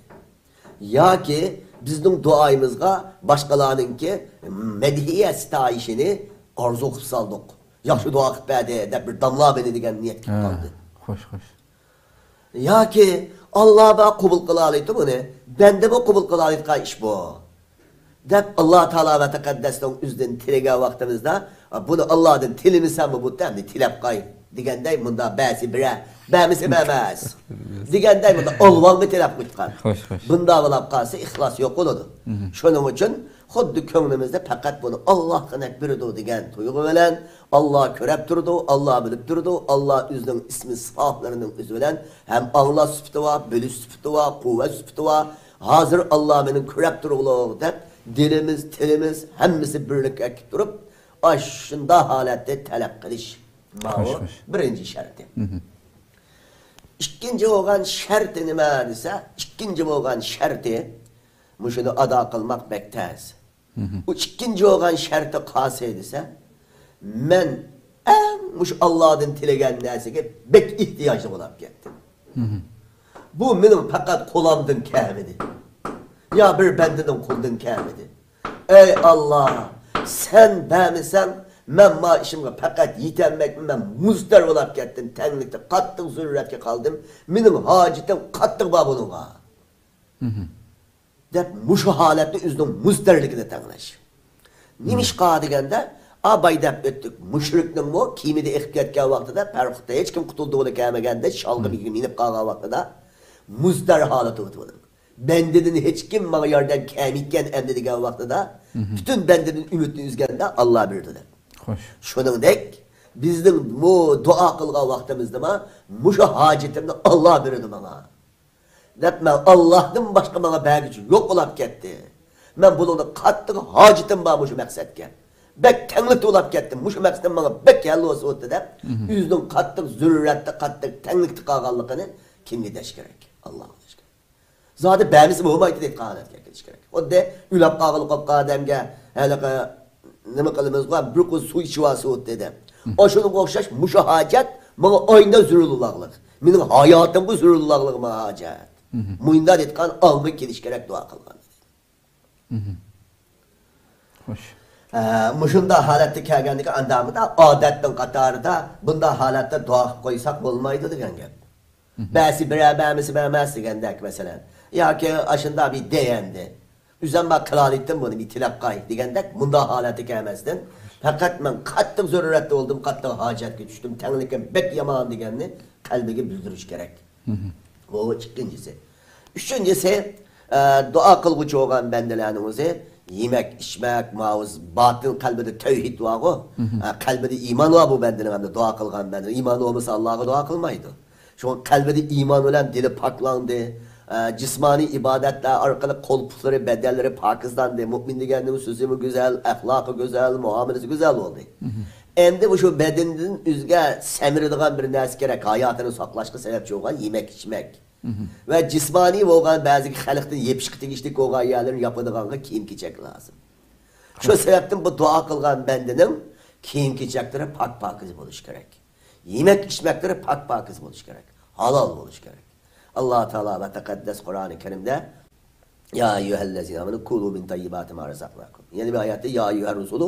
ياكى بىزنىڭ دۇئايىمىزغا باشقىلارنىڭكى مەدھىيە ستايىشىنى ئارزۇ قىلىپ سالدۇق. ياخشى دۇئا قىلىپ بەردى دەپ بىر داملا بېنى دېگەن نىيەتكە ھە، قالدى. خوش، خوش. ياكى ئاللا بار قوبۇل قىلالايدۇ بۇنى، بەندىمۇ قوبۇل قىلالايدىغان ئىش بۇ. دەپ ئاللا تائالا ۋە تەقەددەسنىڭ ئۆزىدىن تىلىگەن ۋاقتىمىزدا، بۇنى ئاللادىن تىلىمىسەممۇ بولدى، ئەمدى تىلەپ قاي دېگەندەك، مۇندا بەسى بىرە، بەمىسى بەمەس دېگەندەك، مۇندا ئالۋاڭغا تىلەپ قويغان. خوش، خوش. بۇندا بولاپ قالسا ئىخلاس يوق بولىدۇ. شۇنىڭ ئۈچۈن خۇددى كۆڭلىمىزدە پەقەت بۇنى ئاللا قېنەك بېرىدۇ دېگەن تۇيغۇ بىلەن، ئاللا كۆرەپ تۇرىدۇ، ئاللا بىلىپ تۇرىدۇ، ئاللا ئۆزىنىڭ ئىسمى سىپاتلىرىنىڭ ئۆزى بىلەن ھەم ئاڭلاش سۈپىتى بار، بىلىش سۈپىتى بار، قۇۋۋەت سۈپىتى بار، ھازىر ئاللا مېنى كۆرەپ تۇرۇغلۇق دەپ، دىلىمىز، تىلىمىز، ھەممىسى بىرلىككە كېلىپ تۇرۇپ، ئاشۇنداق ھالەتتە تەلەپ قىلىش. ماۋۇ خوش، خوش. بىرىنچى شەرتى. ئىككىنچى بولغان شەرتى نېمە دېسە، ئىككىنچى بولغان شەرتى، مۇشۇنى ئادا قىلماق بەك تەس. ئۇ ئىككىنچى بولغان شەرتى قايسى دېسە، مەن ئەڭ مۇشۇ ئاللادىن تىلىگەن نەرسىگە بەك ئېھتىياجلىق بولاپ كەتتىم. بۇ مېنىڭ پەقەت قولامدىن كەلمىدى. يا بىر بەندىنىڭ قولىدىن كەلمىدى. ئەي ئاللا، سەن بەرمىسەڭ، مەن ما ئىشىمغا پەقەت يېتەلمەيمەن، مەن مۇزتەر بولاپ كەتتىم، تەڭلىكتە قاتتىق زۆرۈرەتكە قالدىم، مېنىڭ ھاجىتىم قاتتىق بار بۇنىڭغا. دەپ مۇشۇ ھالەتنى ئۆزىنىڭ مۇزتەرلىكىدە تەڭلەش. نېمىشقا دېگەندە، ئا باي دەپ ئۆتتۇق، مۇشرىكنىڭمۇ كېمىدە ئېقىپ كەتكەن ۋاقتىدا پەرقۇتتا ھېچكىم قۇتۇلدۇغىلى كەلمىگەندە شالغىمىگە مىنىپ قالغان ۋاقتىدا مۇزتەر ھالىتى ئۆتۈۋاتىدۇ. بەندىدىن ھېچكىم ماڭا ياردەم كەلمەيدىكەن ئەمدى دېگەن ۋاقتىدا پۈتۈن بەندىدىن ئۈمىدنى ئۈزگەندە ئاللا بېرىدۇ دەپ. خوش. شۇنىڭدەك بىزنىڭ بۇ دۇئا قىلغان ۋاقتىمىزدىمۇ مۇشۇ ھاجىتىمنى ئاللا بېرىدۇ ماڭا. دەپ مەن ئاللاھتىن باشقا ماڭا بەرگۈچى يوق بولاپ كەتتى. مەن بۇنىڭدا قاتتىق ھاجىتىم بار مۇشۇ مەقسەتكە. بەك تەڭلىتى بولاپ كەتتىم، مۇشۇ مەقسىتىم ماڭا بەك ھەل بولسا بولدى دەپ، ئۆزىنىڭ قاتتىق زۆرۈرەتتە، قاتتىق تەڭلىكتە قالغانلىقىنى كىمگە دەش كېرەك؟ ئاللاغا دەش كېرەك. زادى بەرمىسە بولمايدۇ دەيدىغان ھالەتكە كېلىش كېرەك. خۇددى ئۆلۈپ قالغىلى قوپقان ئادەمگە ھېلىقى نېمە قىلىمىزغۇ، بىر قۇز سۇ ئىچىۋالسا بولدى دەپ. ئاشۇنىڭغا ئوخشاش مۇشۇ ھاجەت ماڭا ئاينا زۆرۈرلۇقلۇق. مېنىڭ ھاياتىمغا زۆرۈرلۇقلۇق ماڭا ھاجەت. مۇنداق دېيىتقان ئاڭغا كېلىش كېرەك دۇئا قىلغان. خوش. ئە، مۇشۇنداق ھالەتتە كەلگەندىكىن ئاندامىدا ئادەتنىڭ قاتارىدا بۇنداق ھالەتتە دۇئا قىلىپ قويساق بولمايدۇ دېگەن گەپ. بەسى بىرەر بەرمىسە بەرمەس دېگەندەك مەسىلەن. ياكى ئاشۇنداق بىر دېگەندى. ئۆزۈم بار قىلالايتتىم بۇنى، بىر تىلەپ قاي دېگەندەك مۇنداق ھالەتكە كەلمەستىن، پەقەت مەن قاتتىق زۆرۈرەتتە بولدۇم، قاتتىق ھاجەتكە چۈشتۈم، تەڭلىكىم بەك يامان دېگەننى قەلبىگە بىلدۈرۈش كېرەك. بۇ ئىككىنچىسى. ئۈچىنچىسى، ئە، دۇئا قىلغۇچى بولغان بەندىلەرنىڭ ئۆزى يېمەك، ئىچمەك، ماۋۇ باتىن قەلبىدە تەۋھىد بارغۇ، ئە، قەلبىدە ئىمان بار بۇ بەندىنىڭ، ئەمدى دۇئا قىلغان بەندە ئىمان بولمىسا ئاللاغا دۇئا قىلمايدۇ. شۇڭا قەلبىدە ئىمان بىلەن دىلى پاكلاندى. ئە، جىسمانىي ئىبادەتلەر ئارقىلىق قول-پۇتلىرى، بەدەنلىرى پاكىزلاندى. مۇئمىن دېگەننىڭ سۆزىمۇ گۈزەل، ئەخلاقى گۈزەل، مۇئامىلىسى گۈزەل بولدى. ئەمدى مۇشۇ بەدىنىدىن ئۆزىگە سەمرىدىغان بىر نەرسە كېرەك، ھاياتىنى ساقلاشقا سەۋەبچى بولغان يېمەك-ئىچمەك. ۋە جىسمانىي بولغان بەزى خەلقتىن يېپىشقا تېگىشلىك بولغان يەرلىرىنى ياپىدىغانغا كىيىم-كېچەك لازىم. شۇ سەۋەبتىن بۇ دۇئا قىلغان بەندىنىڭ كىيىم-كېچەكلىرى پاك-پاكىز بولۇشى كېرەك. يېمەك-ئىچمەكلىرى پاك-پاكىز بولۇشى كېرەك. ھالال بولۇشى كېرەك. ئاللا تائالا ۋە تەقەددەس قۇرئانى كەرىمدە، يا ئەييۇھەللەزىنە ئامەنۇ كۇلۇ مىن تەييىباتى ما رەزەقناكۇم. يەنە بىر ئايەتتە، يا ئەييۇھەر رۇسۇلۇ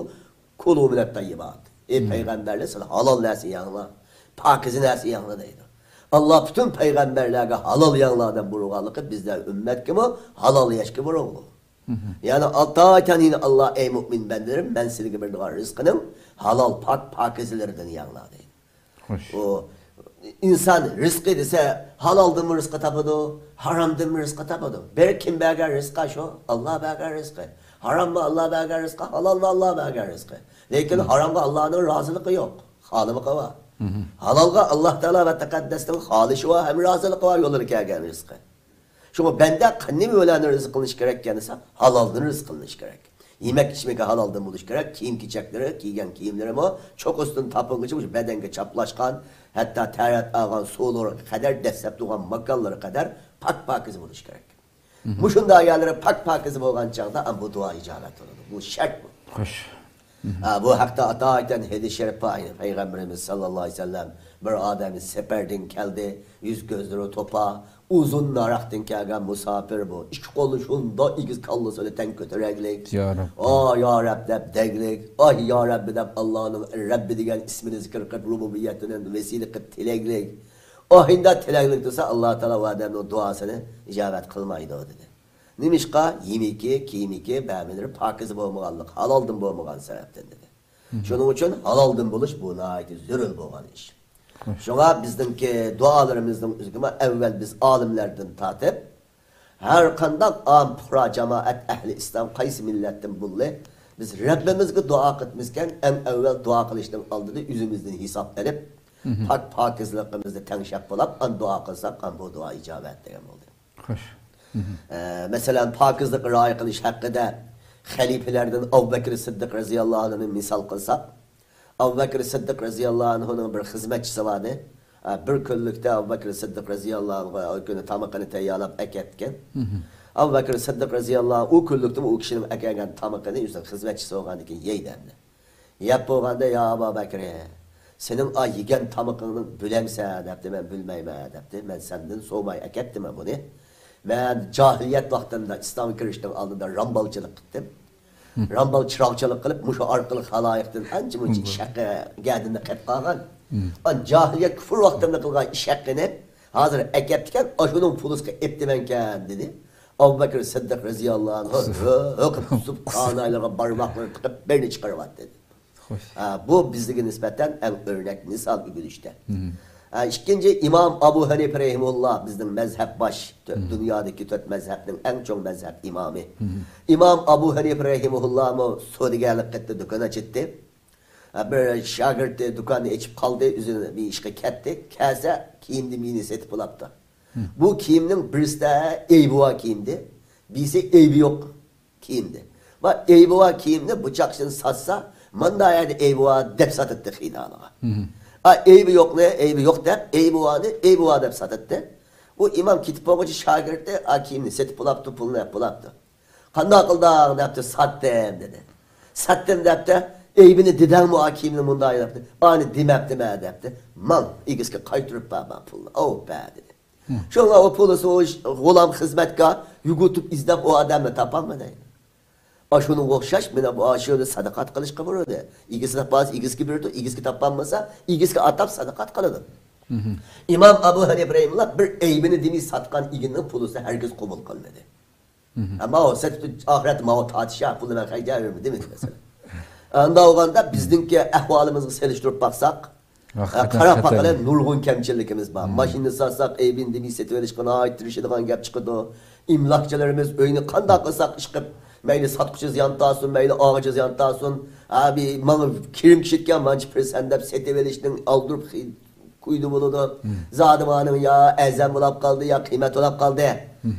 كۇلۇ مىنەت تەييىبات. ئەي پەيغەمبەرلەر، سىلەر ھالال نەرسە يەڭلار، پاكىزە نەرسە يەڭلار دەيدۇ. ئاللا پۈتۈن پەيغەمبەرلەرگە ھالال يەڭلار دەپ بۇيرۇغانلىقى، بىزلەر ئۈممەتكىمۇ ھالال يەشكە بۇيرۇغۇ. يەنى ئالتاي تانىنى ئاللا، ئەي مۇئمىن بەندىلىرىم، مەن سىلەرگە بېرىدىغان رىزقىنىڭ ھالال، پاك، پاكىزىلىرىدىن يەڭلار دەيدۇ. خوش. ئۇ ئىنسان رىزقى دېسە، ھالالدىنمۇ رىزقى تاپىدۇ، ھارامدىنمۇ رىزقى تاپىدۇ. بىر كىم بەرگەن رىزقى شۇ؟ ئاللا بەرگەن رىزقى. ھاراممۇ ئاللا بەرگەن رىزقى، ھالالمۇ ئاللا بەرگەن رىزقى. لېكىن ھارامغا ئاللانىڭ رازىلىقى يوق، خالىمىقى بار. ھالالغا ئاللا تائالا ۋە تەقەددەسنىڭ خالىشى بار ھەم رازىلىقى بار يوللىرى كەلگەن رىزقى. شۇڭا بەندە نېمە بىلەن رىزىقلىنىش كېرەككەن دېسە، ھالالدىن رىزىقلىنىش كېرەك. يېمەك ئىچمىكى ھالالدىن بولۇشى كېرەك، كىيىم كېچەكلىرى، كىيگەن كىيىملىرىمۇ چوققىسىدىن تاپىنغىچە مۇشۇ بەدەنگە چاپلاشقان، ھەتتا تەرەت ئالغان سۇلىرىغا قەدەر، دەسسەپ تۇرغان ماكانلىرى قەدەر پاك پاكىز بولۇشى كېرەك. مۇشۇنداق يەرلىرى پاك پاكىز بولغان چاغدا ئەم بۇ دۇئا ئىجابەت بولىدۇ. بۇ شەرت بۇ. خوش. ھە، بۇ ھەقتە ئاتايىتەن ھەدىس شەرىپ بار. پەيغەمبىرىمىز ساللاللاھۇ ئەلەيھى ۋەسەللەم بىر ئادەم سەپەردىن كەلدى، يۈز كۆزلىرى توپا، ئۇزۇن ناراقتىن كەلگەن مۇساپىر بۇ. ئىككى قولىنى شۇنداق ئېگىز كاللىسىنى تەڭ كۆتۈرەگلىك. يا رەببى. ئا يا رەب دەپ دەگلىك. ئاھ يا رەببى دەپ ئاللانىڭ رەببى دېگەن ئىسمىنى زىكىر قىلىپ، رۇبۇبىيەتىنى ۋەسىلە قىلىپ تىلەگلىك. ئاھىندا تىلەگلىك تۇرسا، ئاللا تائالا ئۇ ئادەمنىڭ دۇئاسىنى ئىجابەت قىلمايدۇ دېدى. نېمىشقا؟ يېمىكى، كىيىمىكى، بەمىلىرى پاكىز بولمىغانلىق، ھالالدىن بولمىغان سەۋەبتىن دېدى. شۇنىڭ ئۈچۈن ھالالدىن بولۇش بۇ ناھايىتى زۆرۈر بولغان ئىش. شۇڭا بىزنىڭكى دۇئالىرىمىزنىڭ ئۆزىگىمۇ ئەۋۋەل بىز ئالىملاردىن تارتىپ، ھەر قانداق ئام پۇقرا جامائەت ئەھلى ئىسلام قايسى مىللەتتىن بوللى، بىز رەببىمىزگە دۇئا قىلىمىزكەن، ئەڭ ئەۋۋەل دۇئا قىلىشنىڭ ئالدىدا ئۆزىمىزدىن ھېساب ئېلىپ، پاك پاكىزلىقىمىزنى تەڭشەپ بولاپ، ئان دۇئا قىلساق، ئان بۇ دۇئا ئىجابەت دېگەن بولدى. خوش. ئە، مەسىلەن، پاكىزلىققا رىئايە قىلىش ھەققىدە خەلىپىلەردىن ئەبۇ بەكرى سىددىق رەزىياللاھۇ ئەنھۇنى مىسال قىلساق، ئەبۇ بەكرى سىددىق رەزىياللاھۇ ئەنھۇنىڭ بىر خىزمەتچىسى بار ئىدى. ئە، بىر كۈنلۈكتە ئەبۇ بەكرى سىددىق رەزىياللاھۇ ئەنھۇ ئۇ كۈنى تامىقىنى تەييارلاپ ئەكەپتىكەن. ئەبۇ بەكرى سىددىق رەزىياللاھۇ ئۇ كۈنلۈكتىمۇ ئۇ كىشىنىڭ ئەكەلگەن تامىقىنى ئۆزىنىڭ خىزمەتچىسى بولغاندىكىن يەيدۇ ئەمدى. يەپ بولغاندا، يا ئابا بەكرى، سېنىڭ ئا يېگەن تامىقىڭنى بىلەمسەن دەپتۇ. مەن بىلمەيمەن دەپتۇ. مەن سەندىن سورىماي ئەكەپتىمەن بۇنى. مەن جاھىلىيەت ۋاقتىمدا ئىسلامغا كىرىشنىڭ ئالدىدا رامبالچىلىق قىلدىم. رامبال چىراغچىلىق قىلىپ، مۇشۇ ئارقىلىق خالايىقتىن ئانچە مۇنچە ئىش ھەققى گەدىنىنى قىلىپ قالغان. ئان جاھىلىيەت كۇفر ۋاقتىمدا قىلغان ئىش ھەققىنى ھازىر ئەكەپتىكەن، ئاشۇنىڭ پۇلىسىغا ئېپتىمەنكەن دېدى. ئەبۇ بەكرى سىددىق رەزىياللاھۇ ئەنھۇ ھۆ، ھۆ قىلىپ قۇسۇپ، قانايلىرىغا بارماقلىرىنى تىقىپ، بىرنى چىقىرىۋەتتى. خوش. ھە، بۇ بىزگە نىسبەتەن ئەڭ ئۆرنەك مىسال ئۆگىنىشتە. ھە، ئىككىنچى ئىمام ئابۇ ھەنىپە رەھىمۇللا بىزنىڭ مەزھەپ باش، تۆ-، دۇنيادىكى تۆت مەزھەپنىڭ ئەڭ چوڭ مەزھەپ ئىمامى. ئىمام ئابۇ ھەنىپە رەھىمۇللامۇ سودىگەرلىك قىلىپ دۇكان ئاچتى. ھە، بىر شاگىرتى دۇكاننى ئېچىپ قالدى، ئۆزى بىر ئىشقا كەتتى. كەلسە كىيىمدىن بىرنى سېتىپ بولاپتۇ. بۇ كىيىمنىڭ بىرسىدە ئەيبى بار كىيىمدى، بىرسى ئەيبى يوق كىيىمدى. ما ئەيبى بار كىيىمنى بۇ چاغقىچە ساتسا، ماندا يەردە ئەيبى بار دەپ ساتاتتى خېرىدارلارغا. ئا، ئەيبى يوقنى ئەيبى يوق دەپ، ئەيبى بارنى ئەيبى بار دەپ ساتاتتى. ئۇ ئىمام كېتىپ بولغۇچە شاگىرتى ئا كىيىمنى سېتىپ بولاپتۇ، پۇلنى ئېلىپ بولاپتۇ. قانداق قىلدىڭ دەپتۇ، ساتتىم دېدى. ساتتىم دەپتۇ، ئەيبىنى دېدىڭمۇ ئا كىيىمنى مۇنداق دەپتۇ. ئانى دېمەپتىمەن دەپتۇ. ماڭ، ئىگىسىگە قايتۇرۇپ بەر ماڭا پۇلنى. ئوپە دېدى. شۇڭا ئۇ پۇلىسى ئۇ غۇلام خىزمەتكار يۈگۈرتۈپ ئىزدەپ ئۇ ئادەمنى تاپالمىدى. ئاشۇنىڭغا ئوخشاش مانا بۇ ئاشۇنى سەدىقات قىلىشقا بۇيرۇدى. ئىگىسى تاپالمىسا ئىگىسىگە بېرىدۇ، ئىگىسىگە تاپالمىسا ئىگىسىگە ئاتاپ سەدىقات قىلىدۇ. ئىمام ئەبۇ ھەنىپە رەھىمۇللا بىر ئەيبىنى دېمەي ساتقان ئىگىنىنىڭ پۇلىسىنى ھەرگىز قوبۇل قىلمىدى. ئەمما ئۇ سەت ئاخىرەتتە ماۋۇ تارتىش يا پۇلنى مەن خەجلەپ بېرىمەن دېمىدى مەسىلەن. ئاندا بولغاندا بىزنىڭكى ئەھۋالىمىزغا سېلىشتۇرۇپ باقساق، ھەقىقەتەن قاراپ باققىلى، نۇرغۇن كەمچىلىكىمىز بار. ماشىنىنى ساتساق ئەيبىنى دېمەي سېتىۋېلىشقا ناھايىتى تىرىشىدىغان گەپ چىقىدۇ. ئەملاكچىلىرىمىز ئۆينى قانداق قىلساق ئىشقىپ، مەيلى ساتقۇچى زىيان تارتسۇن، مەيلى ئالغۇچى زىيان تارتسۇن، ھە، بى-، ماڭا كىرىم چۈشىدىكەن مانچە پىرسەنت دەپ سېتىۋېلىشنىڭ ئالدۇرۇپ خى-، كويىدا بولىدۇ. زادى مانىڭ يا ئەرزان بولاپ قالدى، يا قىممەت بولاپ قالدى،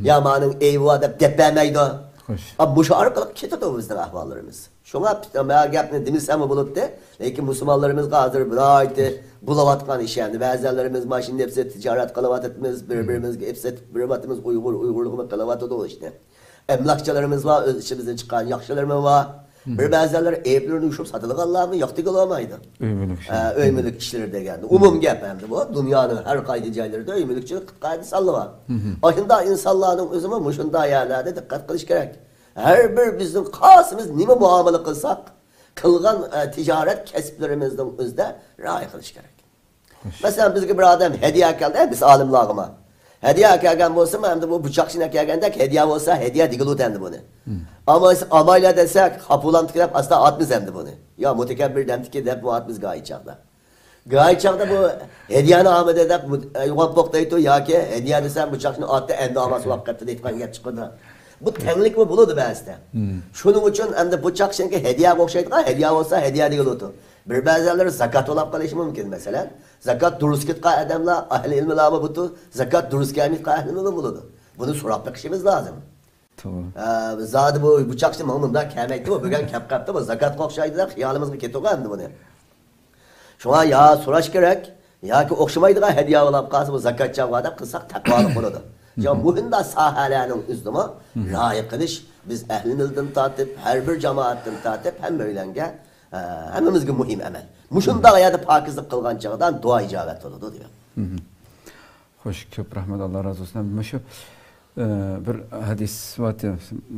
يا مانىڭ ئەيبى بار دەپ دەپ بەرمەيدۇ. خوش. ئا، مۇشۇ ئارقىلىق كېتىدۇ بىزنىڭ ئەھۋاللىرىمىز. شۇڭا پىت-، مەن گەپنى دېمىسەممۇ بولاتتى. لېكىن مۇسۇلمانلىرىمىزغا ھازىر ناھايىتى بولۇۋاتقان ئىش ئەمدى. بەزەنلىرىمىز ماشىنا دەپ سېتىپ تىجارەت قىلىۋاتىمىز، بىر-بىرىمىزگە ئېپ سېتىپ بېرىۋاتىمىز، ئۇيغۇر ئۇيغۇرلۇقىمۇ قىلىۋاتىدۇ ئىشنى. ئەملاكچىلىرىمىز بار، ئۆز ئىچىمىزدىن چىققان ياخشىلىرىمۇ بار. بىر بەزەنلىرى ئەيىبلىرىنى يوشۇرۇپ ساتىدىغانلارمۇ ياق دېگىلى بولمايدۇ. ئۆي مۈلۈك ئىشلىرى. ئە، ئۆي مۈلۈك ئىشلىرى دېگەندە. ئومۇم گەپ ئەمدى بۇ. دۇنيانىڭ ھەر قايسى جايلىرىدا ئۆي مۈلۈكچىلىك قائىدىسى بار. ئاشۇنداق ئىنسانلارنىڭ ئۆزىمۇ مۇشۇنداق يەرلەردە دىققەت قىلىش كېرەك. ھەر بىر بىزنىڭ خاسىمىز نېمە مۇئامىلە قىلساق، قىلغان، ئە، تىجارەت كەسىپلىرىمىزنىڭ ئۆزىدە رىئايە قىلىش كېرەك. مەسىلەن، بىزگە بىر ئادەم ھەدىيە ئەكەلدى، بىز ئالىملارغىمۇ. ھەدىيە ئەكەلگەن بولسىمۇ، ئەمدى بۇ بۇچاقچىنى ئەكەلگەندەك ھەدىيە بولسا، ھەدىيە دېگىلى ئەمدى بۇنى. ئەمما ئامايلا دېسەك، خاپۇلامدىكى دەپ ئاستا ئاتمىز ئەمدى بۇنى. يا مۇتەكەببىر دەمدىكى دەپمۇ ئاتمىز گاھى چاغدا. گاھى چاغدا بۇ ھەدىيەنى ئالمىدى دەپ ئۇيغان توختايدۇ ياكى ھەدىيە دېسە بۇ چاقنى ئاتتى ئەمدى ئالماس بولۇپ قاپتۇ دەيدىغان گەپ چىقىدۇ. بۇ تەڭلىكمۇ بولىدۇ بەزىدە. شۇنىڭ ئۈچۈن ئەمدى بۇ چاقنىڭكى ھەدىيەگە ئوخشايدىغان، ھەدىيە بولسا ھەدىيە دېگىلى ئوتۇر. بىر بەزىلەر زاكات بولاپ قېلىشى مۇمكىن، مەسىلەن. زاكات دۇرۇس كېتىدىغان ئادەملەر، ئەھلى ئىلمىلارمۇ بۇتۇ، زاكات دۇرۇس كەلمەيدىغان ئەھلىمۇ بولىدۇ. بۇنى سوراپ بېقىشىمىز لازىم. توغرا. ئە، زادى بۇ، بۇ چاقچى ماڭا مۇنداق كەلمەيتتى، بۇ بۈگۈن كەپ قاپتۇ، بۇ زاكاتقا ئوخشايدۇ دەپ خىيالىمىزغا كېتىدىغۇ ئەمدى بۇنى. شۇڭا يا سوراش كېرەك، ياكى ئوخشىمايدىغان ھەدىيە بولاپ قالسا، بۇ زاكات چاغ دەپ قىلساق تەقۋالىق بولىدۇ. يا مۇھىمدا ساھەلەرنىڭ ئۆزىدىمۇ رىئايە قىلىش، بىز ئەھلىمىزدىن تارتىپ، ھەر بىر جامائەتتىن تارتىپ، ھەممەيلەنگە، ئە، ھەممىمىزگە مۇھىم ئەمەل. مۇشۇنداق يەردە پاكىزلىق قىلغان چاغدا دۇئا ئىجابەت بولىدۇ دېگەن. خوش، كۆپ رەھمەت، ئاللا رازى بولسۇن. مۇشۇ، ئە، بىر ھەدىس بار،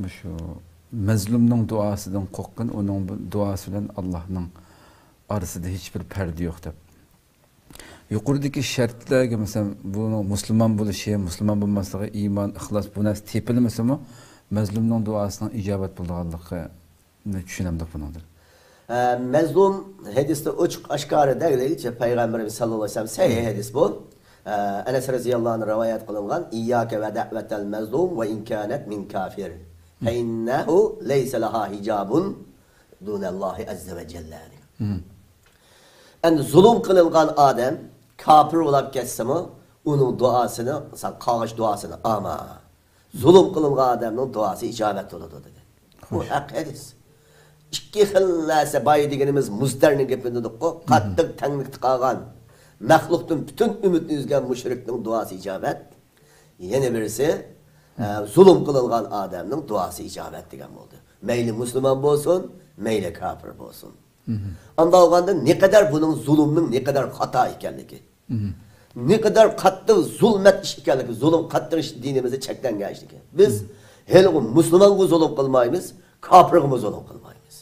مۇشۇ مەزلۇمنىڭ دۇئاسىدىن قورققىن، ئۇنىڭ بۇ دۇئاسى بىلەن ئاللانىڭ ئارىسىدا ھېچبىر پەردە يوق دەپ. يۇقىرىدىكى شەرتلەرگە، مەسىلەن، بۇنىڭ مۇسۇلمان بولۇشى، مۇسۇلمان بولماسلىقى، ئىمان، ئىخلاس، بۇ نەرسە تېپىلمىسىمۇ، مەزلۇمنىڭ دۇئاسىنىڭ ئىجابەت بولىدىغانلىقىنى چۈشىنەمدۇق بۇنىڭدىن؟ ئە، مەزلۇم ھەدىستە ئوچۇق ئاشكارا دەگلىگىچە پەيغەمبىرىمىز ساللاللاھۇ ئەلەيھى ۋەسەللەم سەھىھ ھەدىس بۇ. ئە، ئەنەس رەزىياللاھۇ ئەنھۇ رىۋايەت قىلىنغان، «إياك ودعوة المظلوم وإن كان من كافر، فإنه ليس لها حجاب دون الله عز وجل» دېگەن. ئەمدى زۇلۇم قىلىنغان ئادەم كاپىر بولاپ كەتسىمۇ، ئۇنىڭ دۇئاسىنى، سەن قارغىش دۇئاسىنى ئالما. زۇلۇم قىلىنغان ئادەمنىڭ دۇئاسى ئىجابەت بولىدۇ دېگەن. بۇ ھەق ھەدىس. ئىككى خىل نەرسە بار دېگىنىمىز مۇزتەرنىڭ گېپىنى دېدۇققۇ، قاتتىق تەڭلىكتە قالغان، مەخلۇقتىن پۈتۈن ئۈمىدنى ئۈزگەن مۇشرىكنىڭ دۇئاسى ئىجابەت. يەنە بىرسى، ئە، زۇلۇم قىلىنغان ئادەمنىڭ دۇئاسى ئىجابەت دېگەن بولدى. مەيلى مۇسۇلمان بولسۇن، مەيلى كاپىر بولسۇن. ئانداق بولغاندا نېقەدەر بۇنىڭ زۇلۇمنىڭ نېقەدەر خاتا ئىكەنلىكى، نېقەدەر قاتتىق زۇلمەت ئىش ئىكەنلىكى، زۇلۇم قاتتىق ئىش، دىنىمىزدا چەكلەنگەن ئىش ئىكەن. بىز ھېلىغۇ مۇسۇلمانغا زۇلۇم قىلمايمىز، كاپىرغىمۇ زۇلۇم قىلمايمىز.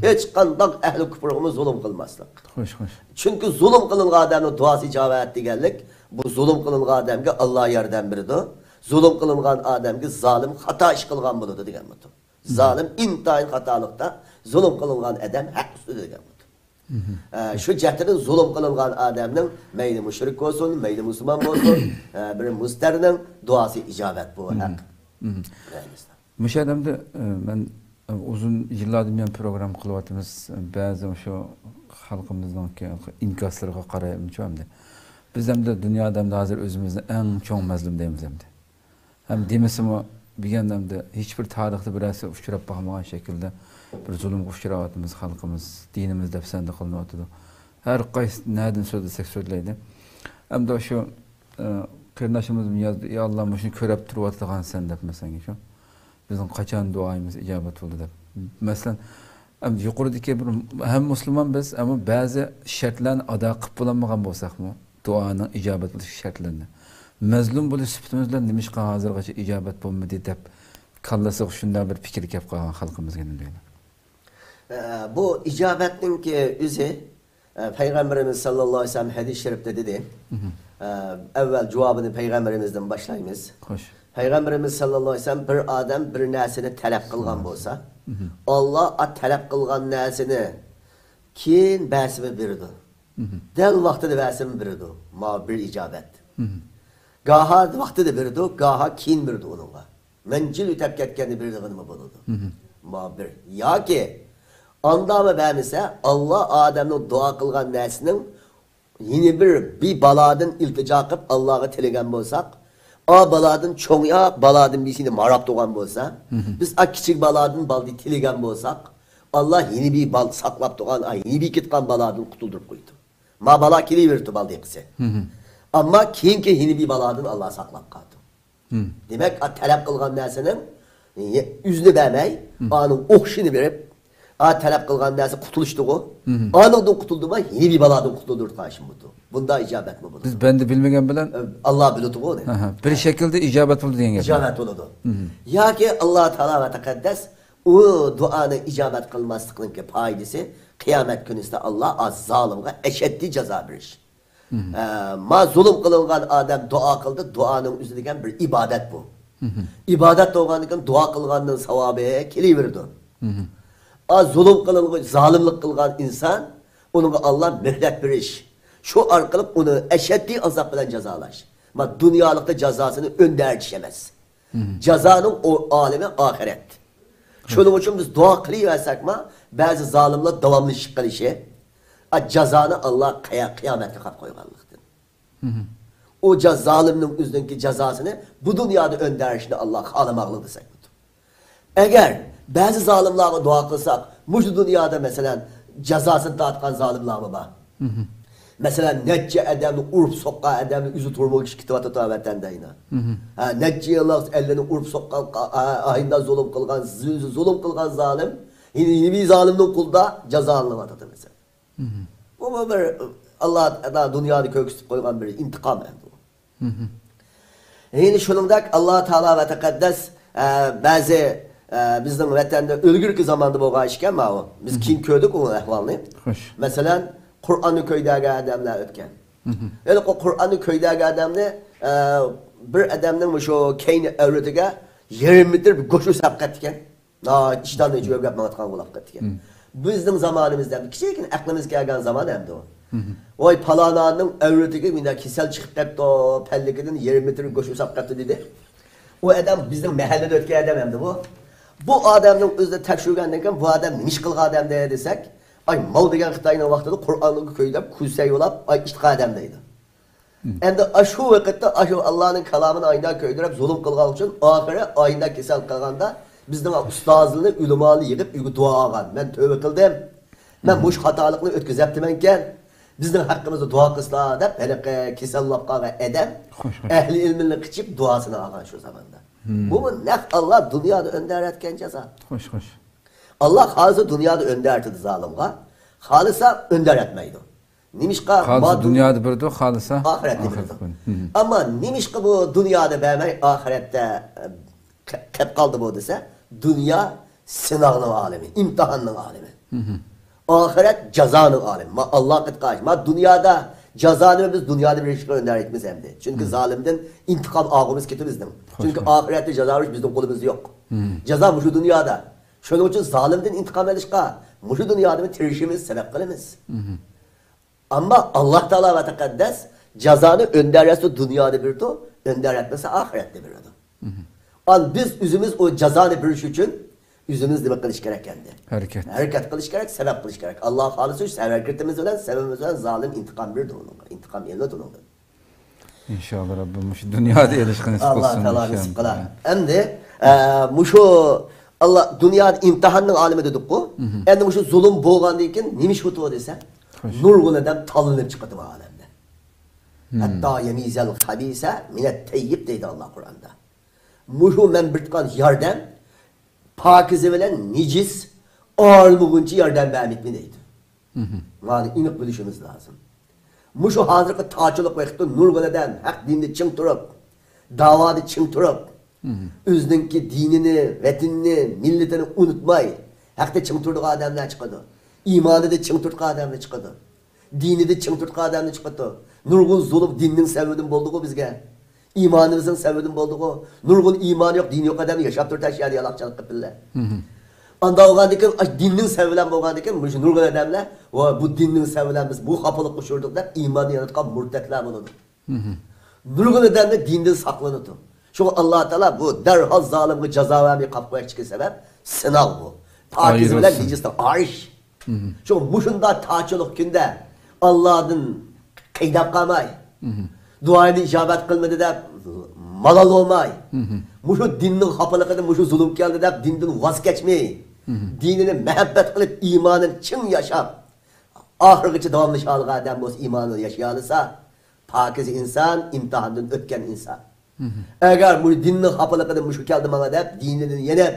ھېچقانداق ئەھلى كۇپۇرغىمۇ زۇلۇم قىلماسلىق. خوش، خوش. چۈنكى زۇلۇم قىلىنغان ئادەمنىڭ دۇئاسى ئىجابەت دېگەنلىك، بۇ زۇلۇم قىلىنغان ئادەمگە ئاللا ياردەم بېرىدۇ. زۇلۇم قىلىنغان ئادەمگە زالىم خاتا ئىش قىلغان بولىدۇ دېگەن بۇ. زالىم ئىنتايىن خاتالىقتا، زۇلۇم قىلىنغان ئادەم ھەق ئۈستىدە دېگەن بۇ. ئە، شۇ جەھەتتىن زۇلۇم قىلىنغان ئادەمنىڭ مەيلى مۇشرىك بولسۇن، مەيلى مۇسۇلمان بولسۇن، ئە، بىر مۇزتەرنىڭ دۇئاسى ئىجابەت بۇ ھەق. مۇشۇ ئادەمدە، ئە، مەن، ئە، ئۇزۇن يىللاردىن بۇيان پروگرامما قىلىۋاتىمىز. بەزى شۇ خەلقىمىزنىڭكى ئىنكاسلىرىغا قارايمىزچۇ ئەمدى. بىز ئەمدى دۇنيادا ئەمدى ھازىر ئۆزىمىزنى ئەڭ چوڭ مەزلۇم دەيمىز ئەمدى. ھەم دېمىسىمۇ، بۈگۈن ئەمدى ھېچبىر تارىختا بىرەرسى ئۇچراپ باقمىغان شەكىلدە بىر زۇلۇمغا ئۇچراۋاتىمىز خەلقىمىز، دىنىمىز دەپسەندە قىلىنىۋاتىدۇ. ھەر قايسى نەدىن سۆزلىسەك سۆزلەيدۇ. ئەمدى شۇ، ئە، قېرىنداشىمىز يازدى، «يا ئاللا، مۇشۇنى كۆرۈپ تۇرۇۋاتىدىغانسەن» دەپ، مەسىلەن، شۇ، «بىزنىڭ قاچان دۇئايىمىز ئىجابەت بولىدۇ؟» دەپ. مەسىلەن، ئەمدى يۇقىرىدىكى بىر، ھەم مۇسۇلمان بىز، ئەمما بەزى شەرتلەرنى ئادا قىلىپ بولالمىغان بولساقمۇ، دۇئانىڭ ئىجابەت بولۇش شەرتلىرىنى، مەزلۇم بولۇش سۈپىتىمىز بىلەن نېمىشقا ھازىرغىچە ئىجابەت بولمىدى دەپ كاللىسىغا شۇنداق بىر پىكىر كەپ قالغان خەلقىمىزگە نېمە دەيلى؟ ئە، بۇ ئىجابەتنىڭكى ئۆزى، ئە، پەيغەمبىرىمىز ساللاللاھۇ ئەلەيھى ۋەسەللەم ھەدىس شەرىپتە دېدى. ئە، ئەۋۋەل جاۋابىنى پەيغەمبىرىمىزدىن باشلايمىز. خوش. پەيغەمبىرىمىز ساللاللاھۇ ئەلەيھى ۋەسەللەم بىر ئادەم بىر نەرسىنى تەلەپ قىلغان بولسا، ئاللا ئا تەلەپ قىلغان نەرسىنى كېيىن بەرسىمۇ بېرىدۇ. دەل ۋاقتىدا بەرسىمۇ بېرىدۇ. ماۋۇ بىر ئىجابەت. گاھا ۋاقتىدا بېرىدۇ، گاھا كېيىن بېرىدۇ ئۇنىڭغا. مەنزىل ئۆتەپ كەتكەندە بېرىدىغىنىمۇ بولىدۇ. ماۋۇ بىر. ياكى ئاندامۇ بەرمىسە، ئاللا ئادەمنىڭ دۇئا قىلغان نەرسىنىڭ يەنە بىر، بىر بالادىن ئىلتىجا قىلىپ ئاللاغا تىلىگەن بولساق، ئا بالادىن چوڭ يا بالادىن بىرسىنى ماراپ تۇرغان بولسا، بىز ئا كىچىك بالادىن بالىنى تىلىگەن بولساق، ئاللا يەنە بىر بال ساقلاپ تۇرغان، ئا يەنە بىر كېتىدىغان بالادىن قۇتۇلدۇرۇپ قويىدۇ. ما بالا كېلىۋېرىدۇ بالىدى قىسى. ئەمما كېيىنكى يەنە بىر بالادىن ئاللا ساقلاپ قالىدۇ. دېمەك، ئا تەلەپ قىلغان نەرسىنىڭ ئۆزىنى بەرمەي، ئانىڭ ئوخشىشىنى بېرىپ، ئا تەلەپ قىلغان نەرسە قۇتۇلۇشتىغۇ. ئانىڭدىن قۇتۇلدىما، يەنە بىر بالادىن قۇتۇلدۇرۇپ قالىشى مۇمكىن. بۇنداق ئىجابەتمۇ بولىدۇ. بىز بەندە بىلمىگەن بىلەن، ئاللا بىلىدىغۇ ئۇنى. بىر شەكىلدە ئىجابەت بولىدۇ دېگەن گەپ. ئىجابەت بولىدۇ. ياكى ئاللا تائالا ۋە تەقەددەس ئۇ دۇئانى ئىجابەت قىلماسلىقنىڭكى پايدىسى، قىيامەت كۈنىسىدە ئاللا ئاز زالىمغا ئەشەددىي جازا بېرىش. ئە، ما زۇلۇم قىلىنغان ئادەم دۇئا قىلدى، دۇئانىڭ ئۆزى دېگەن بىر ئىبادەت بۇ. ئىبادەت بولغاندىكىن دۇئا قىلغاننىڭ ساۋابى كېلىۋېرىدۇ. ئا زۇلۇم قىلىنغان، زالىملىق قىلغان ئىنسان، ئۇنىڭغا ئاللا مۆھلەت بېرىش، شۇ ئارقىلىق ئۇنى ئەشەددىي ئازاب بىلەن جازالاش. ما دۇنيالىقتا جازاسىنى ئۆندەرتىش ئەمەس. جازانىڭ ئو-، ئالىمى ئاخىرەت. شۇنىڭ ئۈچۈن بىز دۇئا قىلىۋەرسەكمۇ، بەزى زالىملار داۋاملىشىپ قېلىشى، ئا، جازانى ئاللا قىيا-، قىيامەتكە قاپ قويغانلىقتىن. ئۇ جا-، زالىمنىڭ ئۆزىنىڭكى جازاسىنى بۇ دۇنيادا ئۆندەرىشنى ئاللا خالىماغلىق دېسەك بولىدۇ. ئەگەر بەزى زالىملارغا دۇئا قىلساق، مۇشۇ دۇنيادا، مەسىلەن، جازاسىنى تارتقان زالىملارمۇ بار. مەسىلەن، نەچچە ئادەمنى ئۇرۇپ سوققان ئادەمنى ئۆزى تۈرمىگە كېتىۋاتىدۇ ۋەتەندە يەنە. ھە، نەچچە يىللىق ئەللىنى ئۇرۇپ سوققان، ئا-، ئا-، ئايندا زۇلۇم قىلغان، زۇ-، زۇلۇم قىلغان زالىم، يەنە، يەنە بىر زالىمنىڭ قولىدا جازالىنىۋاتىدۇ، مەسىلەن. بۇمۇ بىر، ئاللا تائالا دۇنيادا كۆرسىتىپ قويغان بىر ئىنتىقام ئەمدى ئۇ. يەنە شۇنىڭدەك ئاللا تائالا ۋە تەقەددەس، ئە، بەزى، ئە، بىزنىڭ ۋەتەندە ئىلگىرىكى زاماندا بولغان ئىش ئىكەن ماۋۇ. بىز كېيىن كۆردۇك ئۇ ئەھۋالنى. خوش. مەسىلەن، قۇرئاننى كۆيدۈرگەن ئادەملەر ئۆتكەن. ھېلىقى قۇرئاننى كۆيدۈرگەن ئادەمنى، ئە، بىر ئادەمنىڭ مۇشۇ كەينى ئەۋرىتىگە يېرىم مېتىر بىر گۆش ئۆسۈپ قەپتىكەن. ھە، ئىشتاننى يۆگەپ ماڭىدىغان بولۇپ قېتىپتىكەن. بىزنىڭ زامانىمىزدا، كىچىككىنە ئەقلىمىز كەلگەن زامان ئەمدى ئۇ. ۋاي، پالانانىڭ ئەۋرىتىگە مۇنداق كېسەل چىقىپ قاپتۇ، پەللىكىدىن يېرىم مېتىر گۆش ئۆسۈپ قاپتۇ دېدى. ئۇ ئادەم بىزنىڭ مەھەللىدە ئۆتكەن ئادەم ئەمدى بۇ. بۇ ئادەمنىڭ ئۆزىنى تەكشۈرگەندىن كېيىن، بۇ ئادەم نېمە ئىش قىلغان ئادەمدى دېسەك، ئاي، مال دېگەن خىتاينىڭ ۋاقتىدا قۇرئاننى كۆيدۈرۈپ، كۈسە يوللاپ، ئاي، ئىش قىلغان ئادەم دەيدۇ. ئەمدى ئاشۇ ۋاقىتتا ئاشۇ ئاللانىڭ كالامىنى ئاينا كۆيدۈرۈپ زۇلۇم قىلغان ئۈچۈن ئاخىرى ئاينا كېسەل قىلغاندا بىزنىڭ ئۇستازلىرىنى، ئۆلىمالىرىنى يىغىپ ئۆيگە دۇئا ئالغان. مەن تۆۋە قىلدىم. مەن مۇشۇ خاتالىقنى ئۆتكۈزەپتىمەنكەن. بىزنىڭ ھەققىمىزدە دۇئا قىلسىلا دەپ ھېلىقى كېسەل بولۇپ قالغان ئادەم ئەھلى ئىلمىنى قىچىپ دۇئاسىنى ئالغان شۇ زاماندا. بۇمۇ نەق ئاللا دۇنيادا ئۆندەرەتكەن جازا. خوش، خوش. ئاللا خالىسا دۇنيادا ئۆندەرتىدۇ زالىمغا، خالىسا ئۆندەرەتمەيدۇ. نېمىشقا؟ خالىسا دۇنيادا بېرىدۇ، خالىسا ئاخىرەتتە بېرىدۇ. ئەمما نېمىشقا بۇ دۇنيادا بەرمەي، ئاخىرەتتە، ئە، كە-، كەپ قالدى بۇ دېسە، دۇنيا سىناقنىڭ ئالىمى، ئىمتىھاننىڭ ئالىمى. ئاخىرەت جازانىڭ ئالىمى. ما ئاللا قىتقاش. ما دۇنيادا جازانى بىز دۇنيادا بېرىشكە ئۆندەرەيمىز ئەمدى. چۈنكى زالىمدىن ئىنتىقام ئالغۇمىز كېتىدۇ بىزنىڭ. چۈنكى ئاخىرەتتە جازا بېرىش بىزنىڭ قولىمىزدا يوق. جازا مۇشۇ دۇنيادا. شۇنىڭ ئۈچۈن زالىمدىن ئىنتىقام ئېلىشقا مۇشۇ دۇنيادىمۇ تىرىشىمىز، سەۋەب قىلىمىز. ئەمما ئاللا تائالا ۋە تەقەددەس جازانى ئۆندەرەتسە دۇنيادا بېرىدۇ، ئۆندەرەتمىسە ئاخىرەتتە بېرىدۇ. ئان بىز ئۆزىمىز ئۇ جازانى بېرىش ئۈچۈن ئۆزىمىز نېمە قىلىش كېرەك ئەمدى؟ ھەرىكەت. ھەرىكەت قىلىش كېرەك، سەۋەب قىلىش كېرەك. ئاللا خالىسا شۇ ھەرىكىتىمىز بىلەن، سەۋەبىمىز بىلەن زالىم ئىنتىقام بېرىدۇ ئۇنىڭغا، ئىنتىقام ئېلىنىدۇ ئۇنىڭدىن. ئىنشاللا رەببىم مۇشۇ دۇنيادا ئېلىشقا نېسىپ قىلسۇن. ئاللا تائالا نېسىپ قىلا. ئەمدى، ئە، مۇشۇ ئاللا دۇنيادا ئىمتىھاننىڭ ئالىمى دېدۇققۇ. ئەمدى مۇشۇ زۇلۇم بولغاندىن كېيىن نېمە ئىش بولىدۇ دېسە، نۇرغۇن ئادەم تاللىنىپ چىقىدۇ بۇ ئالەمدە. ھەتتا يەمىزەل خەبىسە مىنەت تەييىب دەيدۇ ئاللا قۇرئاندا. مۇشۇ مەن بېرىدىغان ياردەم پاكىزە بىلەن نىجىس ئايرىلمىغۇنچە ياردەم بەرمەيتتى دەيدۇ. مانا ئېنىق بىلىشىمىز لازىم. مۇشۇ ھازىرقى تاچىلىق ۋاقىتتا نۇرغۇن ئادەم ھەق دىندا چىڭ تۇرۇپ، داۋادا چىڭ تۇرۇپ، ئۆزىنىڭكى دىنىنى، ۋەتىنىنى، مىللىتىنى ئۇنتۇماي، ھەقتە چىڭ تۇرىدىغان ئادەملەر چىقىدۇ. ئىمانىدا چىڭ تۇرىدىغان ئادەملەر چىقىدۇ. دىنىدا چىڭ تۇرىدىغان ئادەملەر چىقىدۇ. نۇرغۇن زۇلۇم دىننىڭ سەۋىبىدىن بولدىغۇ بىزگە. ئىمانىمىزنىڭ سەۋىبىدىن بولدىغۇ. نۇرغۇن ئىمانى يوق، دىنى يوق ئادەمنى ياشاپ تۇرۇپ تاشلايدۇ يالاقچىلىق قىلىپ بىللە. ئانداق بولغاندىكىن، ئاش دىننىڭ سەۋىبى بىلەن بولغاندىكىن، مۇشۇ نۇرغۇن ئادەملەر، ۋا بۇ دىننىڭ سەۋىبى بىلەن بىز بۇ خاپىلىققا ئۇچرىدۇق دەپ ئىماننى ياناتقان مۇرتەتلەر بولىدۇ. نۇرغۇن ئادەملەر دىندىن ساقلىنىدۇ. شۇڭا ئاللا تائالا بۇ دەرھال زالىمغا جازا بەرمەي قاپ قويۇشتىكى سەۋەب سىناق بۇ. پاكىزە بىلەن نىجىستىن ئايرىش. شۇڭا مۇشۇنداق تاچىلىق كۈندە ئاللادىن قەيدەپ قالماي، دۇئاينى ئىجابەت قىلمىدى دەپ مالال بولماي، مۇشۇ دىننىڭ خاپىلىقىدا مۇشۇ زۇلۇم كەلدى دەپ دىندىن ۋاز كەچمەي، دىنىنى مەھەببەت قىلىپ، ئىمانىنى چىڭ ياشاپ، ئاخىرغىچە داۋاملىشالىغان ئادەم بولسا، ئىمانىنى ياشىيالىسا، پاكىز ئىنسان، ئىمتىھاندىن ئۆتكەن ئىنسان. ئەگەر مۇشۇ دىننىڭ خاپىلىقىدا مۇشۇ كەلدى ماڭا دەپ، دىنىدىن يېنىپ،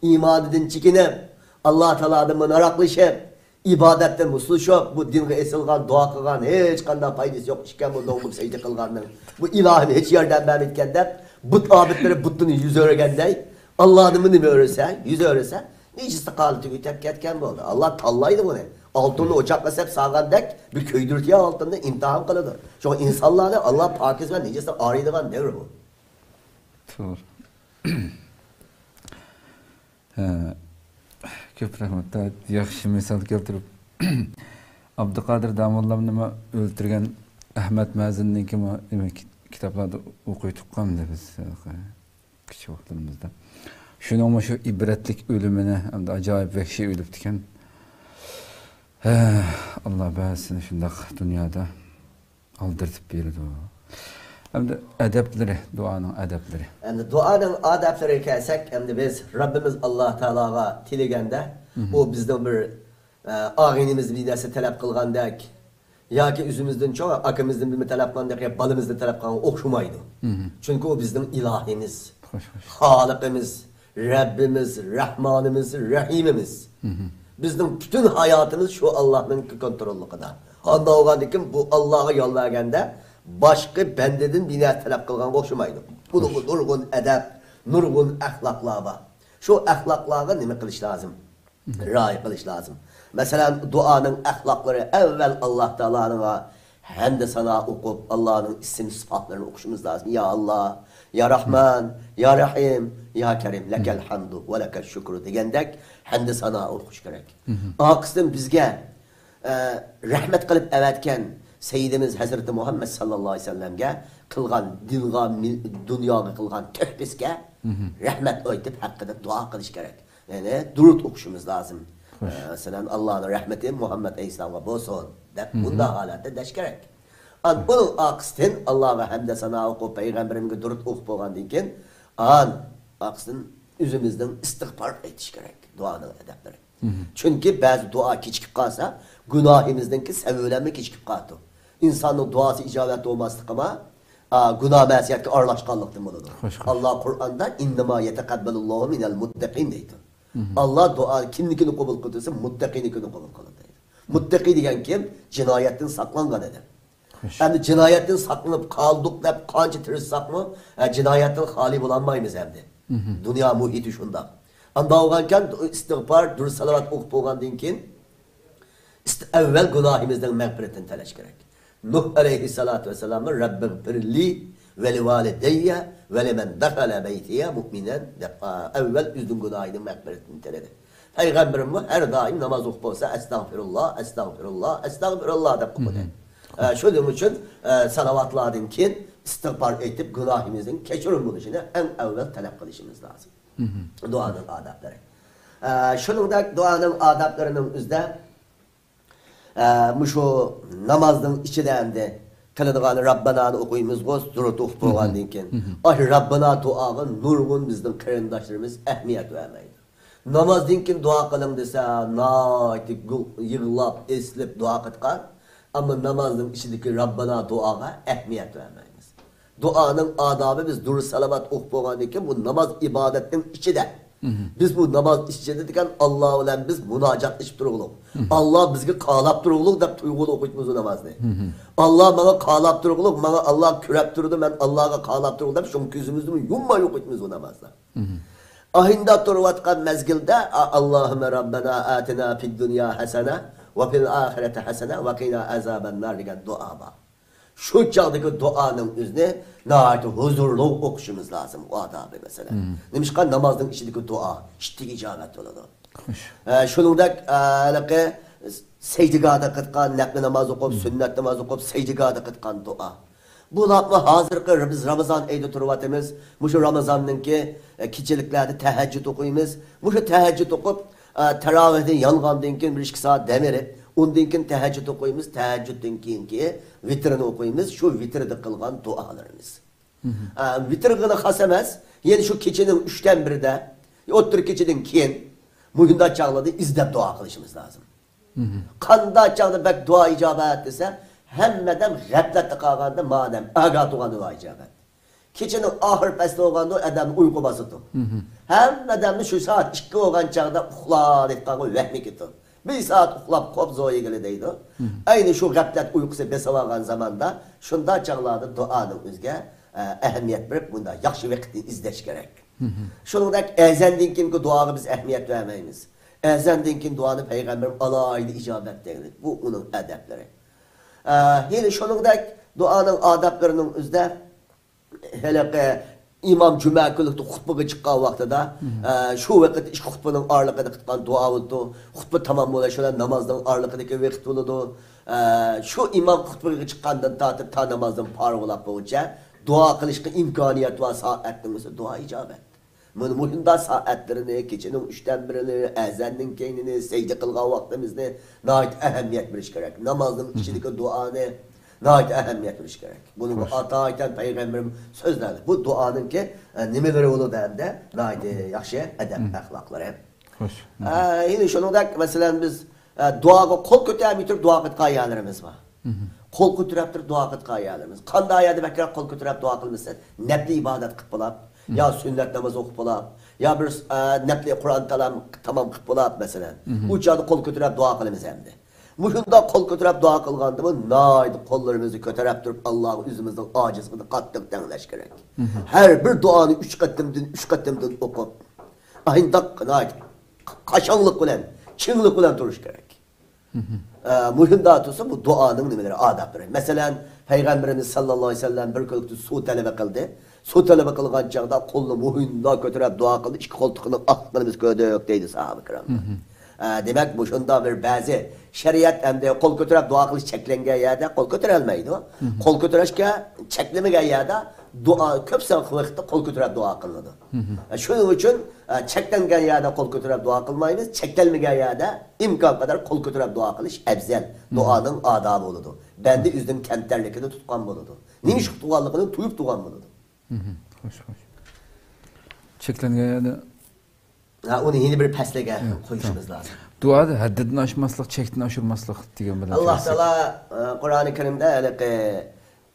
ئىمانىدىن چېكىنىپ، ئاللا تائالادىن مۇناراقلىشىپ، ئىبادەتتىن مۇسلىشىپ، بۇ دىنغا ئېسىلغان، دۇئا قىلغان، ھېچقانداق پايدىسى يوق ئىكەن بۇ دوڭدۇپ سەجدە قىلغاننىڭ. بۇ ئىلاھىم ھېچ ياردەم بەرمەيدىكەن دەپ، بۇت ئابىدلىرى بۇتتىن يۈز ئۆرۈگەندەي، ئاللادىنمۇ نېمە ئۆرۈسە، يۈز ئۆرۈسە، نىجىس قالىتىگە ئۆتۈپ كەتكەن بولدى. ئاللا تاللايدۇ بۇنى. ئالتۇننى ئوچاققا سەپ سالغاندەك، بىر كۆيدۈرتىيە ئالتۇننى ئىمتىھان قىلىدۇ. شۇڭا ئىنسانلارنى ئاللا پاكىز ۋە نىجىستىن ئايرىيدىغان دەۋر بۇ. توغرا. ھە، كۆپ رەھمەت. ياخشى مىسال كەلتۈرۈپ. ئابدۇقادىر داموللامنىمۇ ئۆلتۈرگەن ئەھمەد مەزىننىڭكىمۇ كىتابلاردا ئوقۇيتتۇق ئەمدى بىز كىچىك ۋاقتىمىزدا. شۇنىڭمۇ شۇ ئىبرەتلىك ئۆلۈمىنى، ئەمدى ئاجايىپ ۋەھشىي ئۆلۈپتىكەن. ھە، ئاللا بەزىسىنى شۇنداق دۇنيادا ئالدىرىتىپ بېرىدۇ. ئەمدى ئەدەپلىرى، دۇئانىڭ ئەدەپلىرى. ئەمدى دۇئانىڭ ئادەپلىرىگە كەلسەك، ئەمدى بىز رەببىمىز ئاللا تائالاغا تىلىگەندە، مم. ئۇ بىزنىڭ بىر، ئە، ئاغىنىمىز بىر نەرسە تەلەپ قىلغاندەك ياكى ئۆزىمىزدىن چوڭ ئاكىمىزدىن بىرنى تەلەپ قىلغاندەك يا بالىمىزدىن تەلەپ قىلغانغا ئوخشىمايدۇ. مم. چۈنكى ئۇ بىزنىڭ ئىلاھىمىز، خوش، خوش. خالىقىمىز، رەببىمىز، رەھمانىمىز، رەھىمىمىز. مم. بىزنىڭ پۈتۈن ھاياتىمىز شۇ ئاللانىڭ كونتروللۇقىدا. ئانداق بولغاندىن كېيىن بۇ ئاللاغا يالۋۇرغاندا باشقا بەندىدىن بىر نەرسە تەلەپ قىلغانغا ئوخشىمايدۇ. بۇنىڭغا نۇرغۇن ئەدەپ، نۇرغۇن ئەخلاقلار بار. شۇ ئەخلاقلارغا نېمە قىلىش لازىم؟ رىئايە قىلىش لازىم. مەسىلەن، دۇئانىڭ ئەخلاقلىرى ئەۋۋەل ئاللا تائالانىڭغا ھەمدە سانا ئوقۇپ، ئاللانىڭ ئىسىم سۈپەتلىرىنى ئوقۇشىمىز لازىم. يا ئاللا، يا راھمان، يا رەھىم، يا كەرىم، لەكەل ھەمدۇ ۋە لەكەل شۈكرۇ دېگەندەك ھەمدە سانا ئوقۇش كېرەك. ئارقىسىدىن بىزگە، ئە، رەھمەت قىلىپ ئەۋەتكەن سەييىدىمىز ھەزرىتى مۇھەممەد ساللاللاھۇ ئەلەيھى ۋەسەللەمگە قىلغان دىنغا، مىل-، دۇنياغا قىلغان تۆھپىسىگە رەھمەت ئېيتىپ ھەققىدە دۇئا قىلىش كېرەك. يەنى دۇرۇت ئوقۇشىمىز لازىم. خوش. ئە، مەسىلەن، ئاللانىڭ رەھمىتى مۇھەممەد ئەلەيھىسسالامغا بولسۇن دەپ، مم. بۇنداق ھالەتتە دەش كېرەك. ئان بۇنىڭ ئارقىسىدىن ئاللاغا ھەمدە سانا ئوقۇپ، پەيغەمبىرىمگە دۇرۇت ئوقۇپ بولغاندىن كېيىن، ئان ئارقىسىدىن ئۆزىمىزنىڭ ئىستىغپار ئېيتىش كېرەك. دۇئانىڭ ئەدەپلىرى. مم. چۈنكى بەزى دۇئا كېچىكىپ قالسا، گۇناھىمىزنىڭكى سەۋىلەنمۇ كېچىكىپ قالىدۇ. ئىنساننىڭ دۇئاسى ئىجابەت بولماسلىقىما، ئا، گۇناھ مەسىيەتكە ئارىلاشقانلىقتىن بولىدۇ. خوش، خوش. ئاللا قۇرئاندا «ئىننەما يەتەقەببەلۇللاھۇ مىنەل مۇتتەقىن» دەيدۇ. مم. ئاللا دۇئا كىمنىڭكىنى قوبۇل قىلىدۇ دېسە، مۇتتەقىنىڭكىنى قوبۇل قىلىدۇ دەيدۇ. مۇتتەقى دېگەن كىم؟ جىنايەتتىن ساقلانغان ئادەم. خوش. ئەمدى جىنايەتتىن ساقلىنىپ قالدۇق دەپ قانچە تىرىشساقمۇ، ئە، جىنايەتتىن خالىي بولالمايمىز ئەمدى. مم. دۇنيا مۇھىتى شۇنداق. ئانداق بولغانكەن، ئىستىغپار، دۇرۇت سالاۋات ئوقۇپ بولغاندىن كېيىن، ئىست-، ئەۋۋەل گۇناھىمىزنىڭ مەغپىرىتىنى تىلەش كېرەك. نۇھ ئەلەيھىسسالاتۇ ۋەسسالاممۇ «رەببىغفىرلى ۋەلىۋالىدەييە ۋەلىمەن دەخەلە بەيتىيە مۇئمىنەن» دەپ، ئا، ئەۋۋەل ئۆزىنىڭ گۇناھىنىڭ مەغپىرىتىنى تىلىدى. پەيغەمبىرىممۇ ھەر دائىم ناماز ئوقۇپ بولسا، «ئەستەغفىرۇللا، ئەستەغفىرۇللا، ئەستەغفىرۇللا» دەپ ئوقۇدى. مم. ئە، شۇنىڭ ئۈچۈن، ئە، سالاۋاتلاردىن كېيىن ئىستىغپار ئېيتىپ، گۇناھىمىزنىڭ كەچۈرۈم بولۇشىنى ئەڭ ئەۋۋەل تەلەپ قىلىشىمىز لازىم. مم. دۇئانىڭ ئادابلىرى. ئە، شۇنىڭدەك دۇئانىڭ ئادابلىرىنىڭ ئۆزىدە، ئە، مۇشۇ نامازنىڭ ئىچىدە ئەمدى قىلىدىغان رەببانانى ئوقۇيمىزغۇ، دۇرۇت ئوقۇپ بولغاندىن كېيىن. مم. ئاشۇ رەببانا دۇئاغا نۇرغۇن بىزنىڭ قېرىنداشلىرىمىز ئەھمىيەت بەرمەيدۇ. نامازدىن كېيىن دۇئا قىلىڭ دېسە، ناھايىتى گۇ-، يىغلاپ، ئېسىلىپ دۇئا قىلىدىغان. ئەمما نامازنىڭ ئىچىدىكى رەببانا دۇئاغا ئەھمىيەت بەرمەيمىز. دۇئانىڭ ئادابى، بىز دۇرۇت سالاۋات ئوقۇپ بولغاندىن كېيىن، بۇ ناماز ئىبادەتنىڭ ئىچىدە. مم. بىز بۇ ناماز ئىچىدە دېگەن ئاللا بىلەن بىز مۇناجاتلىشىپ تۇرغۇلۇق. مم. ئاللا بىزگە قالاپ تۇرغۇلۇق دەپ تۇيغۇلۇق ئوقۇيمىز بۇ نامازنى. مم. ئاللا ماڭا قالاپ تۇرغۇلۇق، ماڭا ئاللا كۆرەپ تۇرىدۇ، مەن ئاللاغا قالاپ تۇرغۇلۇق دەپ، شۇڭا كۆزىمىزنى يۇمماي ئوقۇيمىز بۇ نامازنى. مم. ئاھىندا تۇرۇۋاتقان مەزگىلدە، ئا-، «ئاللاھۇممە رەببەنا ئاتىنا فىد دۇنيا ھەسەنە ۋە فىل ئاخىرەتى ھەسەنە ۋە قىنا ئازابەننار» دېگەن دۇئا بار. شۇ چاغدىكى دۇئانىڭ ئۆزىنى ناھايىتى ھۇزۇرلۇق ئوقۇشىمىز لازىم، ئۇ ئادابى مەسىلەن. مم. نېمىشقا؟ نامازنىڭ ئىچىدىكى دۇئا ئىتتىك ئىجابەت بولىدۇ. خوش. ئە، شۇنىڭدەك، ئە، ھېلىقى سەجدىگاھدا قىلىدىغان، نەپلى ناماز ئوقۇپ، مم. سۈننەت ناماز ئوقۇپ، سەجدىگاھدا قىلىدىغان دۇئا. بۇلارمۇ ھازىرقى بىز رامىزان ئېيىدا تۇرۇۋاتىمىز. مۇشۇ رامىزاننىڭكى، ئە، كېچىلىكلەردە تەھەججۇد ئوقۇيمىز. مۇشۇ تەھەججۇد ئوقۇپ، ئە، تاراۋىھنى يانغاندىن كېيىن بىر ئىككى سائەت دەم ئېلىپ، ئۇندىن كېيىن تەھەججۇد ئوقۇيمىز. تەھەججۇدتىن كېيىنكى ۋىتىرنى ئوقۇيمىز. شۇ ۋىتىردا قىلغان دۇئالىرىمىز. مم. ئە، ۋىتىرغىلا خاس ئەمەس، يەنە شۇ كېچىنىڭ ئۈچتىن بىرىدە، ئوتتۇرا كېچىدىن كېيىن مۇشۇنداق چاغلاردا ئىزدەپ دۇئا قىلىشىمىز لازىم. مم. قانداق چاغدا بەك دۇئا ئىجابەت دېسە، ھەممە ئادەم غەپلەتتە قالغاندا، مادەم ئاگاھ تۇرغان دۇئا ئىجابەت. كېچىنىڭ ئاخىر پەسلى بولغاندا ئادەمنى ئۇيقۇ باسىدۇ. مم. ھەممە ئادەمنى شۇ سائەت ئىككى بولغان چاغدا ئۇخلا دەيدىغانغا ۋەھمى كېتىدۇ. بىر سائەت ئۇخلاپ قوپ زويىگىلى دەيدۇ. مم. ئەينى شۇ غەپلەت ئۇيقۇسى بېسىۋالغان زاماندا شۇنداق چاغلاردا دۇئانىڭ ئۆزىگە، ئە، ئەھمىيەت بېرىپ، بۇنداق ياخشى ۋاقىتنى ئىزدەش كېرەك. مم. شۇنىڭدەك ئەزاندىن كېيىنكى دۇئاغا بىز ئەھمىيەت بەرمەيمىز. ئەزاندىن كېيىن دۇئانى پەيغەمبىرىم ئالاھىدە ئىجابەت دەيدۇ. بۇ ئۇنىڭ ئەدەپلىرى. ئە، يەنە شۇنىڭدەك دۇئانىڭ ئادابلىرىنىڭ ئۆزىدە ھېلىقى ئىمام جۈمە كۈنلۈكتە خۇتبىغا چىققان ۋاقتىدا، ئە، شۇ ۋاقىت ئىككى خۇتبىنىڭ ئارىلىقىدا قىلغان دۇئا بولىدۇ. خۇتبە تامام بولۇش بىلەن نامازنىڭ ئارىلىقىدىكى ۋاقىت بولىدۇ. ئە، شۇ ئىمام خۇتبىغا چىققاندىن تارتىپ تا نامازدىن پارىغۇلاپ بولغۇچە دۇئا قىلىشقا ئىمكانىيەت بار سائەتنىڭ ئۆزى دۇئا ئىجابەت. مانا مۇشۇنداق سائەتلىرىنى، كېچىنىڭ ئۈچتىن بىرىنى، ئەزاندىن كېيىنىنى، سەجدە قىلغان ۋاقتىمىزنى ناھايىتى ئەھمىيەت بېرىش كېرەك. نامازنىڭ ئىچىدىكى دۇئانى ناھايىتى ئەھمىيەت بېرىش كېرەك. بۇنىڭغا ئاتايىتەن پەيغەمبىرىم سۆزلەردى. بۇ دۇئانىڭكى، ئە، نېمىلىرى بولىدۇ ئەمدى؟ ناھايىتى ياخشى ئەدەپ ئەخلاقلىرى. خوش. ئە، يەنە شۇنىڭدەك، مەسىلەن، بىز، ئە، دۇئاغا قول كۆتەرمەي تۇرۇپ دۇئا قىلىدىغان يەرلىرىمىز بار. قول كۆتۈرۈپ تۇرۇپ دۇئا قىلىدىغان يەرلىرىمىز. قانداق يەردە بەكرەك قول كۆتۈرۈپ دۇئا قىلمىسا، نەپلى ئىبادەت قىلىپ بولاپ، يا سۈننەت ناماز ئوقۇپ بولاپ، يا بىر، ئە، نەپلى قۇرئان تالام-، تامام قىلىپ بولاپ، مەسىلەن. ئۇ چاغدا قول كۆتۈرۈپ دۇئا قىلىمىز ئەمدى. مۇشۇنداق قول كۆتۈرۈپ دۇئا قىلغاندىمۇ، ناھايىتى قوللىرىمىزنى كۆتۈرۈپ تۇرۇپ، ئاللاغا ئۆزىمىزنىڭ ئاجىزلىقىنى قاتتىق تەڭلەش كېرەك. ھەر بىر دۇئانى ئۈچ قېتىمدىن، ئۈچ قېتىمدىن ئوقۇپ، ئاينداق ناھايىتى قاشاڭلىق بىلەن، چىڭلىق بىلەن تۇرۇش كېرەك. ئە، مۇشۇنداق تۇرسا، بۇ دۇئانىڭ نېمىلىرى، ئادابلىرى. مەسىلەن، پەيغەمبىرىمىز ساللاللاھۇ ئەلەيھى ۋەسەللەم بىر كۈنلۈكتە سۇ تەلەپ قىلدى. سۇ تەلەپ قىلغان چاغدا قولىنى مۇشۇنداق كۆتۈرۈپ دۇئا قىلدى، ئىككى قولتۇقىنىڭ ئاقلىقىنى بىز كۆردۇق، دەيدۇ ساھابە كىرام. ئە، دېمەك، مۇشۇنداق بىر بەزى شەرىئەت ئەمدى قول كۆتۈرۈپ دۇئا قىلىش چەكلەنگەن يەردە قول كۆتۈرەلمەيدۇ. قول كۆتۈرۈشكە چەكلىمىگەن يەردە دۇئا كۆپ سان ۋاقىتتا قول كۆتۈرۈپ دۇئا قىلىنىدۇ. ئە، شۇنىڭ ئۈچۈن، ئە، چەكلەنگەن يەردە قول كۆتۈرۈپ دۇئا قىلمايمىز، چەكلەنمىگەن يەردە ئىمكان قەدەر قول كۆتۈرۈپ دۇئا قىلىش ئەۋزەل. دۇئانىڭ ئادابى بولىدۇ. بەندە ئۆزىنىڭ كەمتەرلىكىنى تۇتقان بولىدۇ. نېمە ئىش قىلىپ تۇرغانلىقىنى تۇيۇپ تۇرغان بولىدۇ. خوش، خوش. چەكلەنگەن يەردە ھە، ئۇنى يەنە بىر پەسلىگە قويۇشىمىز لازىم. دۇئادا ھەددىدىن ئاشماسلىق، چەكتىن ئاشۇرماسلىق دېگەن بىلەن ئاللا تائالا، ئە، قۇرئانى كەرىمدە ھېلىقى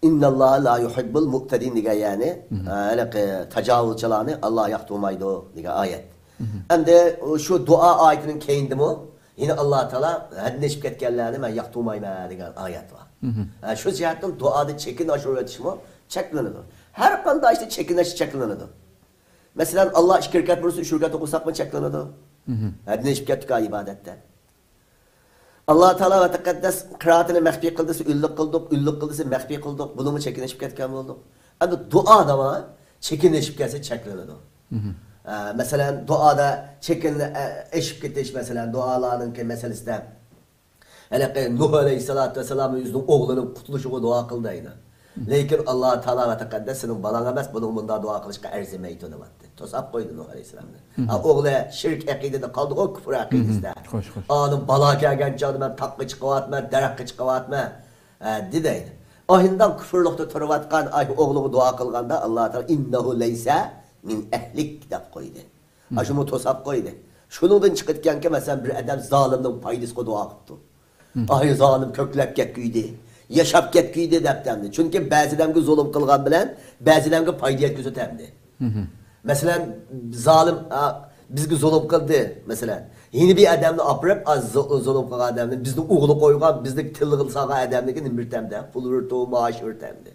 «ئىنناللاھا لا يۇھىببۇل مۇئتەدىن» دېگەن، يەنى، ئە، ھېلىقى تاجاۋۇزچىلارنى ئاللا ياقتۇرمايدۇ دېگەن ئايەت. ئەمدى شۇ دۇئا ئايىتىنىڭ كەينىدىمۇ يەنە ئاللا تائالا «ھەددىن ئېشىپ كەتكەنلەرنى مەن ياقتۇرمايمەن» دېگەن ئايەت بار. ئە، شۇ جەھەتتىن دۇئادا چېكىنى ئاشۇرۇۋېتىشمۇ چەكلىنىدۇ. ھەر قانداق ئىشتا چېكىنىش چەكلىنىدۇ. مەسىلەن، ئاللا ئىككى رەكەت بۇيرۇسا، ئۈچ رەكەت ئوقۇساقمۇ چەكلىنىدۇ. ھەددىن ئېشىپ كەتتۇق ئىبادەتتە. ئاللا تائالا ۋە تەقەددەس قىرائىتىنى مەخپىي قىل دېسە، ئۈنلۈك قىلدۇق، ئۈنلۈك قىل دېسە، مەخپىي قىلدۇق. بۇنىڭمۇ چېكىنىشىپ كەتكەن بولدۇق. ئەمدى دۇئادىمۇ چېكىنىشىپ كەتسە چەكلىنىدۇ. ئە، مەسىلەن، دۇئادا چېكىن، ئە، ئېشىپ كېتىش، مەسىلەن، دۇئالارنىڭكى مەسىلىسىدە ھېلىقى نۇھ ئەلەيھىسسالاتۇ ۋەسسالام ئۆزىنىڭ ئوغلىنىڭ قۇتۇلۇشىغا دۇئا قىلدى ئەينى. لېكىن ئاللا تائالا ۋە تەقەددەس سېنىڭ بالاڭ ئەمەس، بۇنىڭ مۇنداق دۇئا قىلىشقا ئەرزىمەيدۇ دەۋاتتى. توساپ قويدى نۇھ ئەلەيھىسسالامنى. ھە، ئوغلى شىرك ئەقىدىدە قالدىغۇ، كۇفر ئەقىدىسىدە. خوش، خوش. ئاندىن بالا كەلگەن چاغدا مەن تاغقا چىقىۋاتىمەن، دەرەخكە چىقىۋاتىمەن، ئە، دېدى ئەينى. ئاھىنداق كۇفرلۇقتا تۇرۇۋاتقان ئاي ئوغلىغا دۇئا قىلغاندا ئاللا تائالا «ئىننەھۇ لەيسە مىن ئەھلىك» دەپ قويدى. ئاشۇمۇ توساپ قويدى. شۇنىڭدىن چىقىدىكەنكى، مەسىلەن، بىر ئادەم زالىمنىڭ پايدىسىغا دۇئا قىپتۇ. ئاي زالىم كۆكلەپ كەتكۈيدى، ياشاپ كەتكۈيدى دەپتەمدى. چۈنكى بەزى ئادەمگە زۇلۇم قىلغان بىلەن بەزى ئادەمگە پايدا يەتكۈزۈۋەتەمدى. مەسىلەن، زالىم، ئا، بىزگە زۇلۇم قىلدى، مەسىلەن. يەنە بىر ئادەمنى ئاپىرىپ، ئا، زۇ-، زۇلۇم قىلغان ئادەمنى، بىزنى ئوغلى قويغان، بىزنى تىلغا سالغان ئادەمنىڭكى نېمە بېرىتەمدى؟ پۇل بېرىتۇ، مائاش بېرىتەمدى.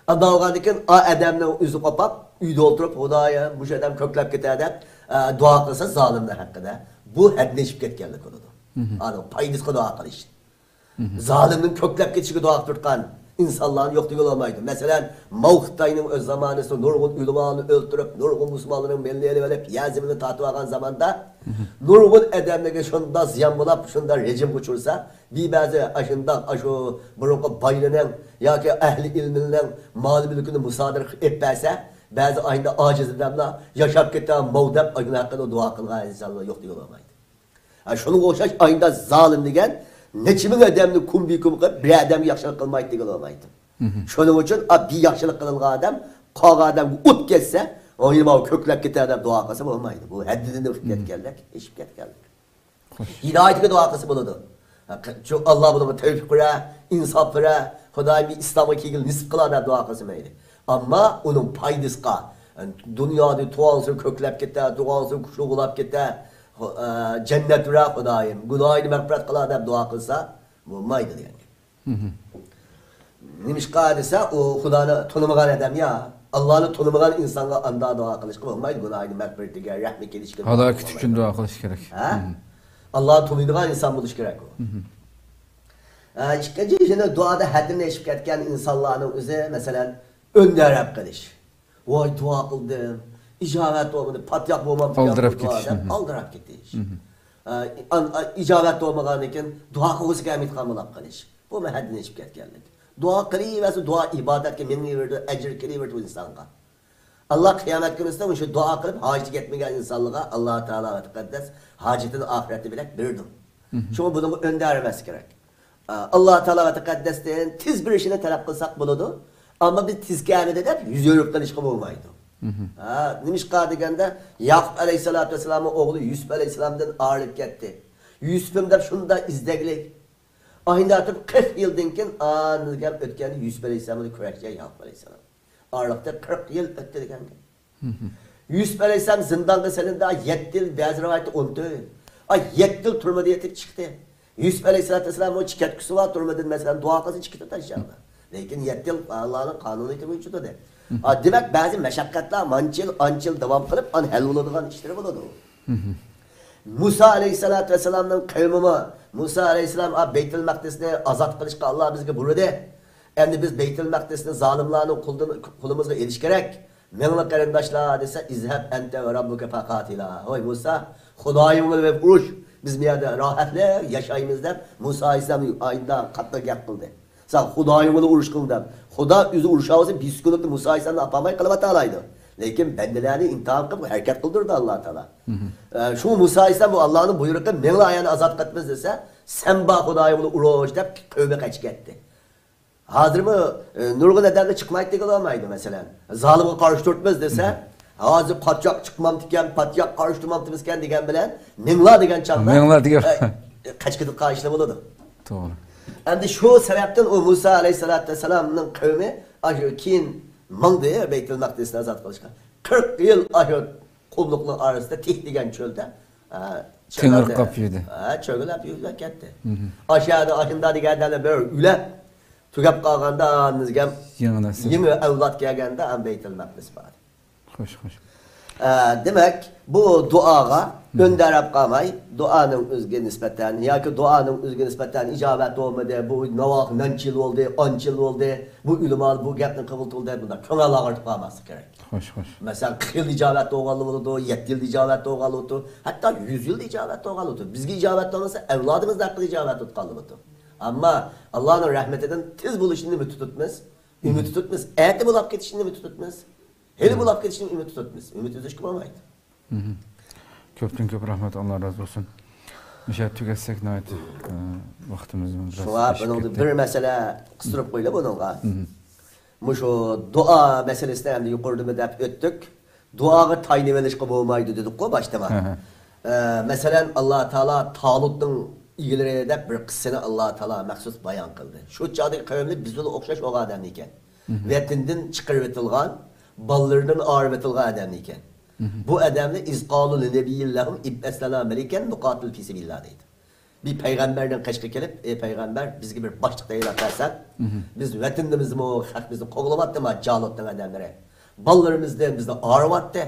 ئانداق بولغاندىكىن، ئا ئادەمنىڭ ئۆزى قوپاپ، ئۆيدە ئولتۇرۇپ، «خۇدايىم، مۇشۇ ئادەم كۆكلەپ كېتە» دەپ، ئە، دۇئا قىلسا زالىمنىڭ ھەققىدە، بۇ ھەددىن ئېشىپ كەتكەنلىك بولىدۇ. ئانىڭ پايدىسىغا دۇئا قىلىش. زالىمنىڭ كۆكلەپ كېتىشىگە دۇئا قىلىپ تۇرغان ئىنسانلارنى يوق دېگىلى بولمايدۇ. مەسىلەن، ماۋ خىتاينىڭ ئۆز زامانىسىدا نۇرغۇن ئۆلىمالارنى ئۆلتۈرۈپ، نۇرغۇن مۇسۇلمانلارنىڭ مېلىنى ئېلىۋېلىپ، يەر زېمىنىنى تارتىۋالغان زاماندا، نۇرغۇن ئادەملەرگە شۇنداق زىيان بولاپ، شۇنداق رېجىمغا ئۇچرىسا، بىر بەزى ئاشۇنداق، ئاشۇ بۇرۇنقى بايلىرىنىڭ ياكى ئەھلى ئىلمىنىڭ مال-مۈلكىنى مۇسادىرە قىلىپ ئېلىپ بەرسە، بەزى ئاينىدا ئاجىز ئادەملەر ياشاپ كېتەمەن دەپ ئاينىڭ ھەققىدە دۇئا قىلغان ئىنسانلار يوق دېگىلى بولمايدۇ. ھە، شۇنىڭغا ئوخشاش ئاينىدا زالىم دېگەن نەچچە مىڭ ئادەمنى كۇمبى-كۇم قىلىپ، بىر ئادەمگە ياخشىلىق قىلمايدۇ دېگىلى بولمايدۇ. شۇنىڭ ئۈچۈن، ئا، بىر ياخشىلىق قىلىنغان ئادەم قالغان ئادەمگە ئوت كەتسە، ئاينى ماۋۇ كۆكلەپ كېتەر دەپ دۇئا قىلسا بولمايدۇ. بۇ ھەددىدىن ئېشىپ كەتكەنلىك، ئېشىپ كەتكەنلىك. خوش. ھىدايىتىگە دۇئا قىلسا بولىدۇ. ھە، شۇ ئاللا بۇنىڭغا تەۋپىق بېرە، ئىنساپ بېرە، خۇدايىم ئىسلامغا كىرگىلى نېسىپ قىلا دەپ دۇئا قىلسا مەيلى. ئەمما ئۇنىڭ پايدىسىغا، دۇنيادا تۇرغانسېرى كۆكلەپ كېتە، تۇرغانسېرى كۇشۇغۇلاپ كېتە، خۇ-، ئە، جەننەت بېرە خۇدايىم، گۇناھىنى مەغپىرەت قىلا دەپ دۇئا قىلسا، بولمايدۇ دېگەن گەپ. نېمىشقا دېسە، ئۇ خۇدانى تونۇمىغان ئادەم يا، ئاللانى تونۇمىغان ئىنسانغا ئاندا دۇئا قىلىشقا بولمايدۇ، گۇناھىنى مەغپىرىتىگە، رەھمى كېلىشىگە دۇئا قىلىشقا بولمايدۇ. ھالاكىتى ئۈچۈن دۇئا قىلىش كېرەك. ھە؟ ئاللانى تونۇيدىغان ئىنسان بولۇش كېرەك ئۇ. ھە، ئىككىنچى، يەنە دۇئادا ھەددىدىن ئېشىپ كەتكەن ئىنسانلارنىڭ ئۆزى، مەسىلەن، ئۆندەرەپ قىلىش. ۋاي، دۇئا قىلدىم، ئىجابەت بولمىدى، پاتىياق بولمامدىكەن بۇ دۇئا دەپ ئالدىراپ كېتىش. ئە، ئان-، ئا، ئىجابەت بولمىغاندىن كېيىن دۇئا قىلغۇسى كەلمەيدىغان بولۇپ قېلىش. بۇمۇ ھەددىن ئېشىپ كەتكەنلىك. دۇئا قىلىۋەرسە، دۇئا ئىبادەتكە مېڭىۋېرىدۇ، ئەجىر كېلىۋېرىدۇ ئىنسانغا. ئاللا قىيامەت كۈنىسىدە مۇشۇ دۇئا قىلىپ ھاجىتى يەتمىگەن ئىنسانلارغا ئاللا تائالا ۋە تەقەددەس ھاجىتىنى ئاخىرەتتە بىلەك بېرىدۇ. شۇڭا بۇنىڭغا ئۆندەر ئەمەس كېرەك. ئاللا تائالا ۋە تەقەددەستىن تېز بېرىشىنى تەلەپ قىلساق بولىدۇ، ئەمما بىز تېز كەلمىدى دەپ يۈز ئۆرۈپ قېلىشقا بولمايدۇ. ھە، نېمىشقا دېگەندە، ياقۇپ ئەلەيھىسسالاتۇ ۋەسسالامنىڭ ئوغلى يۈسۈپ ئەلەيھىسسالامدىن ئايرىلىپ كەتتى. يۈسۈپۈم دەپ شۇنداق ئىزدەگلىك. ئاينداتىپ قىرىق يىلدىن كېيىن ئاندىن ئۆتكەندە يۈسۈپ ئەلەيھىسسالام بىلەن كۆرۈشكەن ياقۇپ ئەلەيھىسسالام. ئارىلىقتا قىرىق يىل ئۆتتى دېگەن گەپ. يۈسۈپ ئەلەيھىسسالام زىندانغا سېلىندى، يەتتە يىل، بەزى رىۋايەتتە ئون تۆت يىل. ئا، يەتتە يىل تۈرمىدە يېتىپ چىقتى. يۈسۈپ ئەلەيھىسسالاتۇ ۋەسسالام ئۇ چىكەتكۈسى بار، تۈرمىدىن مەسىلەن دۇئا قىلسا چىقىدۇ تاشلاندى. لېكىن يەتتە يىل ئاللانىڭ قانۇنىيىتى بويىچە تۇردى. ئا، دېمەك، بەزى مەشەققەتلەر مانچە يىل، ئانچە يىل داۋام قىلىپ، ئان ھەل بولىدىغان ئىشلىرى بولىدۇ. مۇسا ئەلەيھىسسالاتۇ ۋەسسالامنىڭ قەۋمىمۇ، مۇسا ئەلەيھىسسالام، ئا، بەيتۇل مەقدىسنى ئازاد قىلىشقا ئاللا بىزگە بۇيرۇدى. ئەمدى بىز بەيتۇل مەقدىسنى زالىملارنىڭ قولىدىن، قولىمىزغا ئېلىشى كېرەك. مېڭىڭلار قېرىنداشلار دېسە، ئىزھەب ئەنتە ۋە رەببۇكە فەقاتىلا. ھوي مۇسا، خۇدايىڭ بىلەن بېرىپ ئۇرۇش. بىز بۇ يەردە راھەتلىك ياشايمىز دەپ مۇسا ئەلەيھىسسالام ئايدا قاتتىق گەپ قىلدى. سەن خۇدايىڭ بىلەن ئۇرۇش قىل دەپ. خۇدا ئۆزى ئۇرۇشاۋاتسا، بىر سېكۇنتتا مۇسا ئەلەيھىسسالامنى ئاپالماي قېلىۋاتالايدۇ. لېكىن بەندىلەرنى ئىمتىھان قىلىپ ھەرىكەت قىلدۇرىدۇ ئاللا تائالا. ئە، شۇ مۇسا ئەلەيھىسسالام بۇ ئاللانىڭ بۇيرۇقى، مېڭىڭلار ئايالنى ئازاد قىلىمىز دېسە، سەن بار خۇدايىڭ بىلەن ئۇرۇش دەپ قەۋمى قېچىپ كەتتى. ھازىرمۇ، ئە، نۇرغۇن ئادەملەر چىقمايدۇ دېگىلى بولمايدۇ، مەسىلەن. زالىمغا قارشى تۇرۇپمىز دېسە، ھازىر پاتىياق چىقمامدىكەن، پاتىياق قارشى تۇرمامتىمىزكەن دېگەن بىلەن، مېڭىڭلار دېگەن چاغدا، مېڭىڭلار دېگەن، ئە، قېچىپ كېتىدىغان ئىشلار بولىدۇ. توغرا. ئەمدى شۇ سەۋەبتىن ئۇ مۇسا ئەلەيھىسسالاتۇ ۋەسسالامنىڭ قەۋمى ئاشۇ كېيىن ماڭدى، بەيتۇل مەقدىسنى ئازاد قىلىشقا. قىرىق يىل ئاشۇ قۇملۇقنىڭ ئارىسىدا تىھ دېگەن چۆلدە، ھە، تېڭىرقاپ يۈردى. ھە، چۆگىلەپ يۈرۈپ كەتتى. ئاشۇ يەردە ئاشۇنداق دېگەن ئادەملەر بىر ئۆلۈپ، تۈگەپ قالغاندا، ئاندىن يېڭى نەسىل. يېڭى ئەۋلاد كەلگەندە، ئەم بەيتۇل مەقدىس بار. خوش، خوش. ئە، دېمەك، بۇ دۇئاغا ئۆندەر دەپ قالماي، دۇئانىڭ ئۆزىگە نىسبەتەن ياكى دۇئانىڭ ئۆزىگە نىسبەتەن ئىجابەت بولمىدى، بۇ ناۋاق نەنچە يىل بولدى، ئانچە يىل بولدى، بۇ ئۆلىمالار بۇ گەپنى قىلىۋاتىدۇ دەپ، بۇنداق كۆڭۈل ئاغرىتىپ قالماسلىق كېرەك. خوش، خوش. مەسىلەن، قىرىق يىل ئىجابەت بولغانلار بولىدۇ، يەتتە يىلدا ئىجابەت بولغانلار بولىدۇ، ھەتتا يۈز يىلدا ئىجابەت بولغانلار بولىدۇ. بىزگە ئىجابەت بولمىسا، ئەۋلادىمىزدا ھەققىدە ئىجابەت بولغانلار بولىدۇ. ئەمما ئاللانىڭ رەھمىتىدىن تېز بولۇشىنى ئۈمىد تۇتىمىز. ئۈمىد تۇتىمىز. ئەتە بولاپ كېتىشىنى ئۈمىد تۇتۇمىز. ھېلى بولاپ كېتىشىنى ئۈمىد تۇتۇمىز. ئۈمىد ئۈزۈشكە بولمايدۇ. مم. كۆپتىن كۆپ رەھمەت، ئاللا رازى بولسۇن. مۇشۇ يەردە تۈگەتسەك ناھايىتى، ئە، ۋاقتىمىزمۇ بىراز شۇڭا ئېشىپ بۇنىڭدا كەتتى. بىر مەسىلە قىستۇرۇپ قويىلى بۇنىڭغا. مم. مۇشۇ دۇئا مەسىلىسىنى ئەمدى يۇقىرىدىمۇ دەپ ئۆتتۇق. دۇئاغا تايىنىۋېلىشقا بولمايدۇ دېدۇققۇ باشتىما. ھە، ھە. ئە، مەسىلەن، ئاللا تائالا تالۇتنىڭ ئىگىلىرى دەپ بىر قىسسىنى ئاللا تائالا مەخسۇس بايان قىلدى. شۇ چاغدىكى قەۋملىرى بىز بىلەن ئوخشاش بولغان ئادەم ئىكەن. مم. ۋەتىنىدىن چىقىرىۋېتىلغان، بالىلىرىدىن ئايرىۋېتىلغان ئادەم ئىكەن. مم. بۇ ئادەمنى، «إذ قالوا لنبي لهم ابعث لنا ملكا نقاتل في سبيل الله» دەيدۇ. بىر پەيغەمبەرنىڭ قېشىغا كېلىپ، «ئەي پەيغەمبەر، بىزگە بىر باشلىق تەيىنلەپ بەرسەڭ، مم، بىز ۋەتىنىمىزمۇ، خەقىمىزنى قوغلىۋاتتى ما جالۇتنىڭ ئادەملىرى. بالىلىرىمىزدىن بىزنى ئايرىۋەتتى.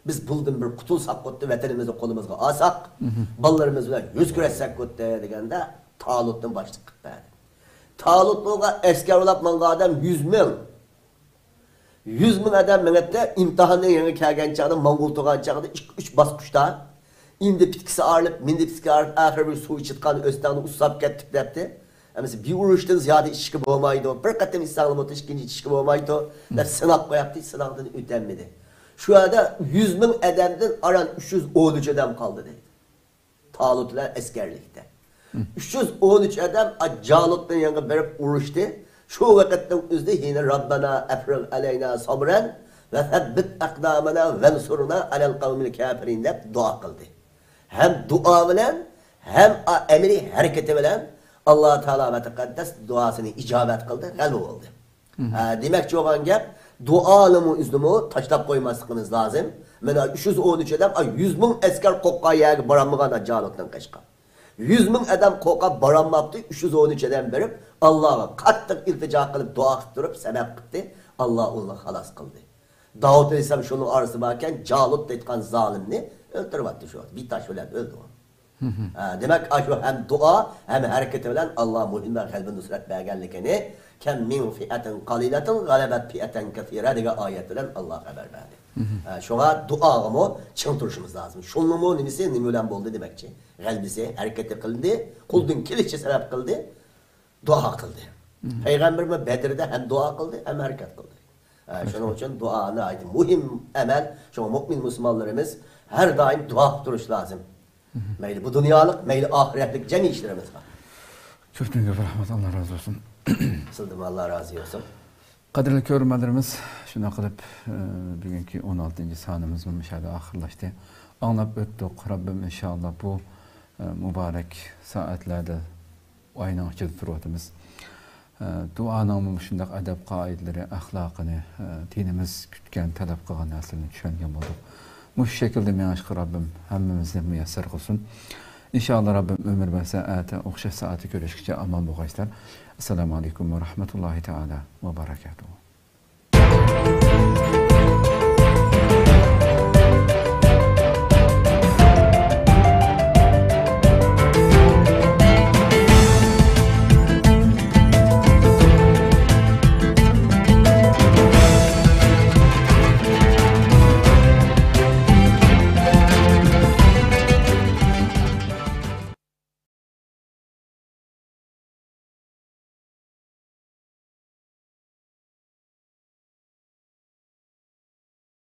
بىز بۇندىن بىر قۇتۇلساق بولدى، ۋەتىنىمىزنى قولىمىزغا ئالساق، مم، بالىلىرىمىز بىلەن يۈز كۆرۈشسەك بولدى» دېگەندە، تالۇتنى باشلىق قىلىپ بەردى. تالۇتنىڭغا ئەسكەر بولاپ ماڭغان ئادەم يۈز مىڭ. يۈز مىڭ ئادەم مېڭەتتە، ئىمتىھاننىڭ يېڭى كەلگەن چاغدا، ماڭغۇلتۇرغان چاغدا ئىككى، ئۈچ باسقۇچتا، ئەمدى پىتكىسى ئاغرىپ، مىندى پىتكىسى ئاغرىپ، ئاخىرى بىر سۇ ئىچىدىغان ئۆستەڭنى ئۇسساپ كەتتۇق دەپتۇ. ئەمىسە بىر ئۇرۇشتىن زىيادە ئىچىشكە بولمايدۇ، بىر قېتىم ئىچسەڭلىمۇ، ئىككىنچى ئىچىشكە بولمايدۇ دەپ سىناق قوياتتى، سىناقتىن ئۆتەلمىدى. شۇ يەردە يۈز مىڭ ئادەمدىن ئاران ئۈچ يۈز ئون ئۈچ ئادەم قالدى دەيدۇ. تالۇت بىلەن ئەسكەرلىكتە. ئۈچ يۈز ئون ئۈچ ئادەم جالۇتنىڭ يېنىغا بېرىپ ئۇرۇشتى. شۇ ۋاقىتنىڭ ئۆزىدە يەنە «رەببەنا ئەفرىغ ئەلەينا سەبرەن ۋە سەببىت ئەقدامەنا ۋەنسۇرنا ئەلەل قەۋمىل كافىرىن» دەپ دۇئا قىلدى. ھەم دۇئا بىلەن، ھەم ئەمەلىي ھەرىكىتى بىلەن ئاللا تائالا ۋە تەقەددەس دۇئاسىنى ئىجابەت قىلدى، غەلىبە بولدى. ھە، دېمەكچى بولغان گەپ، دۇئانىمۇ ئۆزىنىمۇ تاشلاپ قويماسلىقىمىز لازىم. مانا ئۈچ يۈز ئون ئۈچ ئادەم، ئا، يۈز مىڭ ئەسكەر قورققان يەرگە بارالمىغان جالۇتنىڭ قېشىغا. يۈز مىڭ ئادەم قورقۇپ بارالماپتۇ، ئۈچ يۈز ئون ئۈچ ئادەم بېرىپ، ئاللاغا قاتتىق ئىلتىجا قىلىپ، دۇئا قىلىپ تۇرۇپ، سەمەپ قىپتۇ. ئاللا ئۇنى خالاس قىلدى. داۋۇت ئەلەيھىسسالام شۇنىڭ ئارىسىدا باركەن، جالۇت دەيدىغان زالىمنى ئۆلتۈرۈۋەتتى شۇ ۋاقىت. بىر تاش بىلەن ئۆلدى ئۇ. ھە، دېمەك، ئاشۇ ھەم دۇئا، ھەم ھەرىكىتى بىلەن ئاللا مۇھىم بىر غەلىبە نۇسرەت بەرگەنلىكىنى كم من فئة قليلة غلبت فئة كثيرة دېگەن ئايەت بىلەن ئاللا خەۋەر بەردى. ھە، شۇڭا دۇئاغىمۇ چىڭ تۇرۇشىمىز لازىم. شۇنىڭمۇ نېمىسى، نېمە بىلەن بولدى دېمەكچى؟ غەلىبىسى، ھەرىكىتى قىلدى، قولىدىن كېلىشىچە سەۋەب قىلدى، دۇئا قىلدى. پەيغەمبىرىمىز بەدرىدە ھەم دۇئا قىلدى، ھەم ھەرىكەت قىلدى. ھە، شۇنىڭ ئۈچۈن دۇئا ناھايىتى مۇھىم ئەمەل. شۇڭا مۇئمىن مۇسۇلمانلىرىمىز ھەر دائىم دۇئا قىلىپ تۇرۇش لازىم. مەيلى بۇ دۇنيالىق، مەيلى ئاخىرەتلىك جەمئىي ئىشلىرىمىزغا. كۆپتىن كۆپ رەھمەت، ئاللا رازى بولسۇن. سىلدىنمۇ ئاللا رازى بولسۇن. قەدىرلىك كۆرۈرمەنلىرىمىز، شۇنداق قىلىپ، ئە، بۈگۈنكى ئون ئالتىنچى سانىمىزمۇ مۇشۇ يەردە ئاخىرلاشتى. ئاڭلاپ ئۆتتۇق. رەببىم ئىنشائاللا بۇ، ئە، مۇبارەك سائەتلەردە ئاينىڭ ئىچىدە تۇرۇۋاتىمىز. ئە، دۇئانىڭمۇ مۇشۇنداق ئەدەپ قائىدىلىرى، ئەخلاقىنى، ئە، دىنىمىز كۈتكەن، تەلەپ قىلغان نەرسىلىرىنى چۈشەنگەن بولدۇق. مۇشۇ شەكىلدە مېڭىشقا رەببىم ھەممىمىزنى مۇيەسسەر قىلسۇن. ئىنشائاللا رەببىم ئۆمۈر بەرسە، ئەتە ئوخشاش سائەتتە كۆرۈشكىچە ئامان بولغايسىلەر. ئەسسالامۇ ئەلەيكۇم ۋە رەھمەتۇللاھى تائالا ۋە بەرەكاتۇھۇ.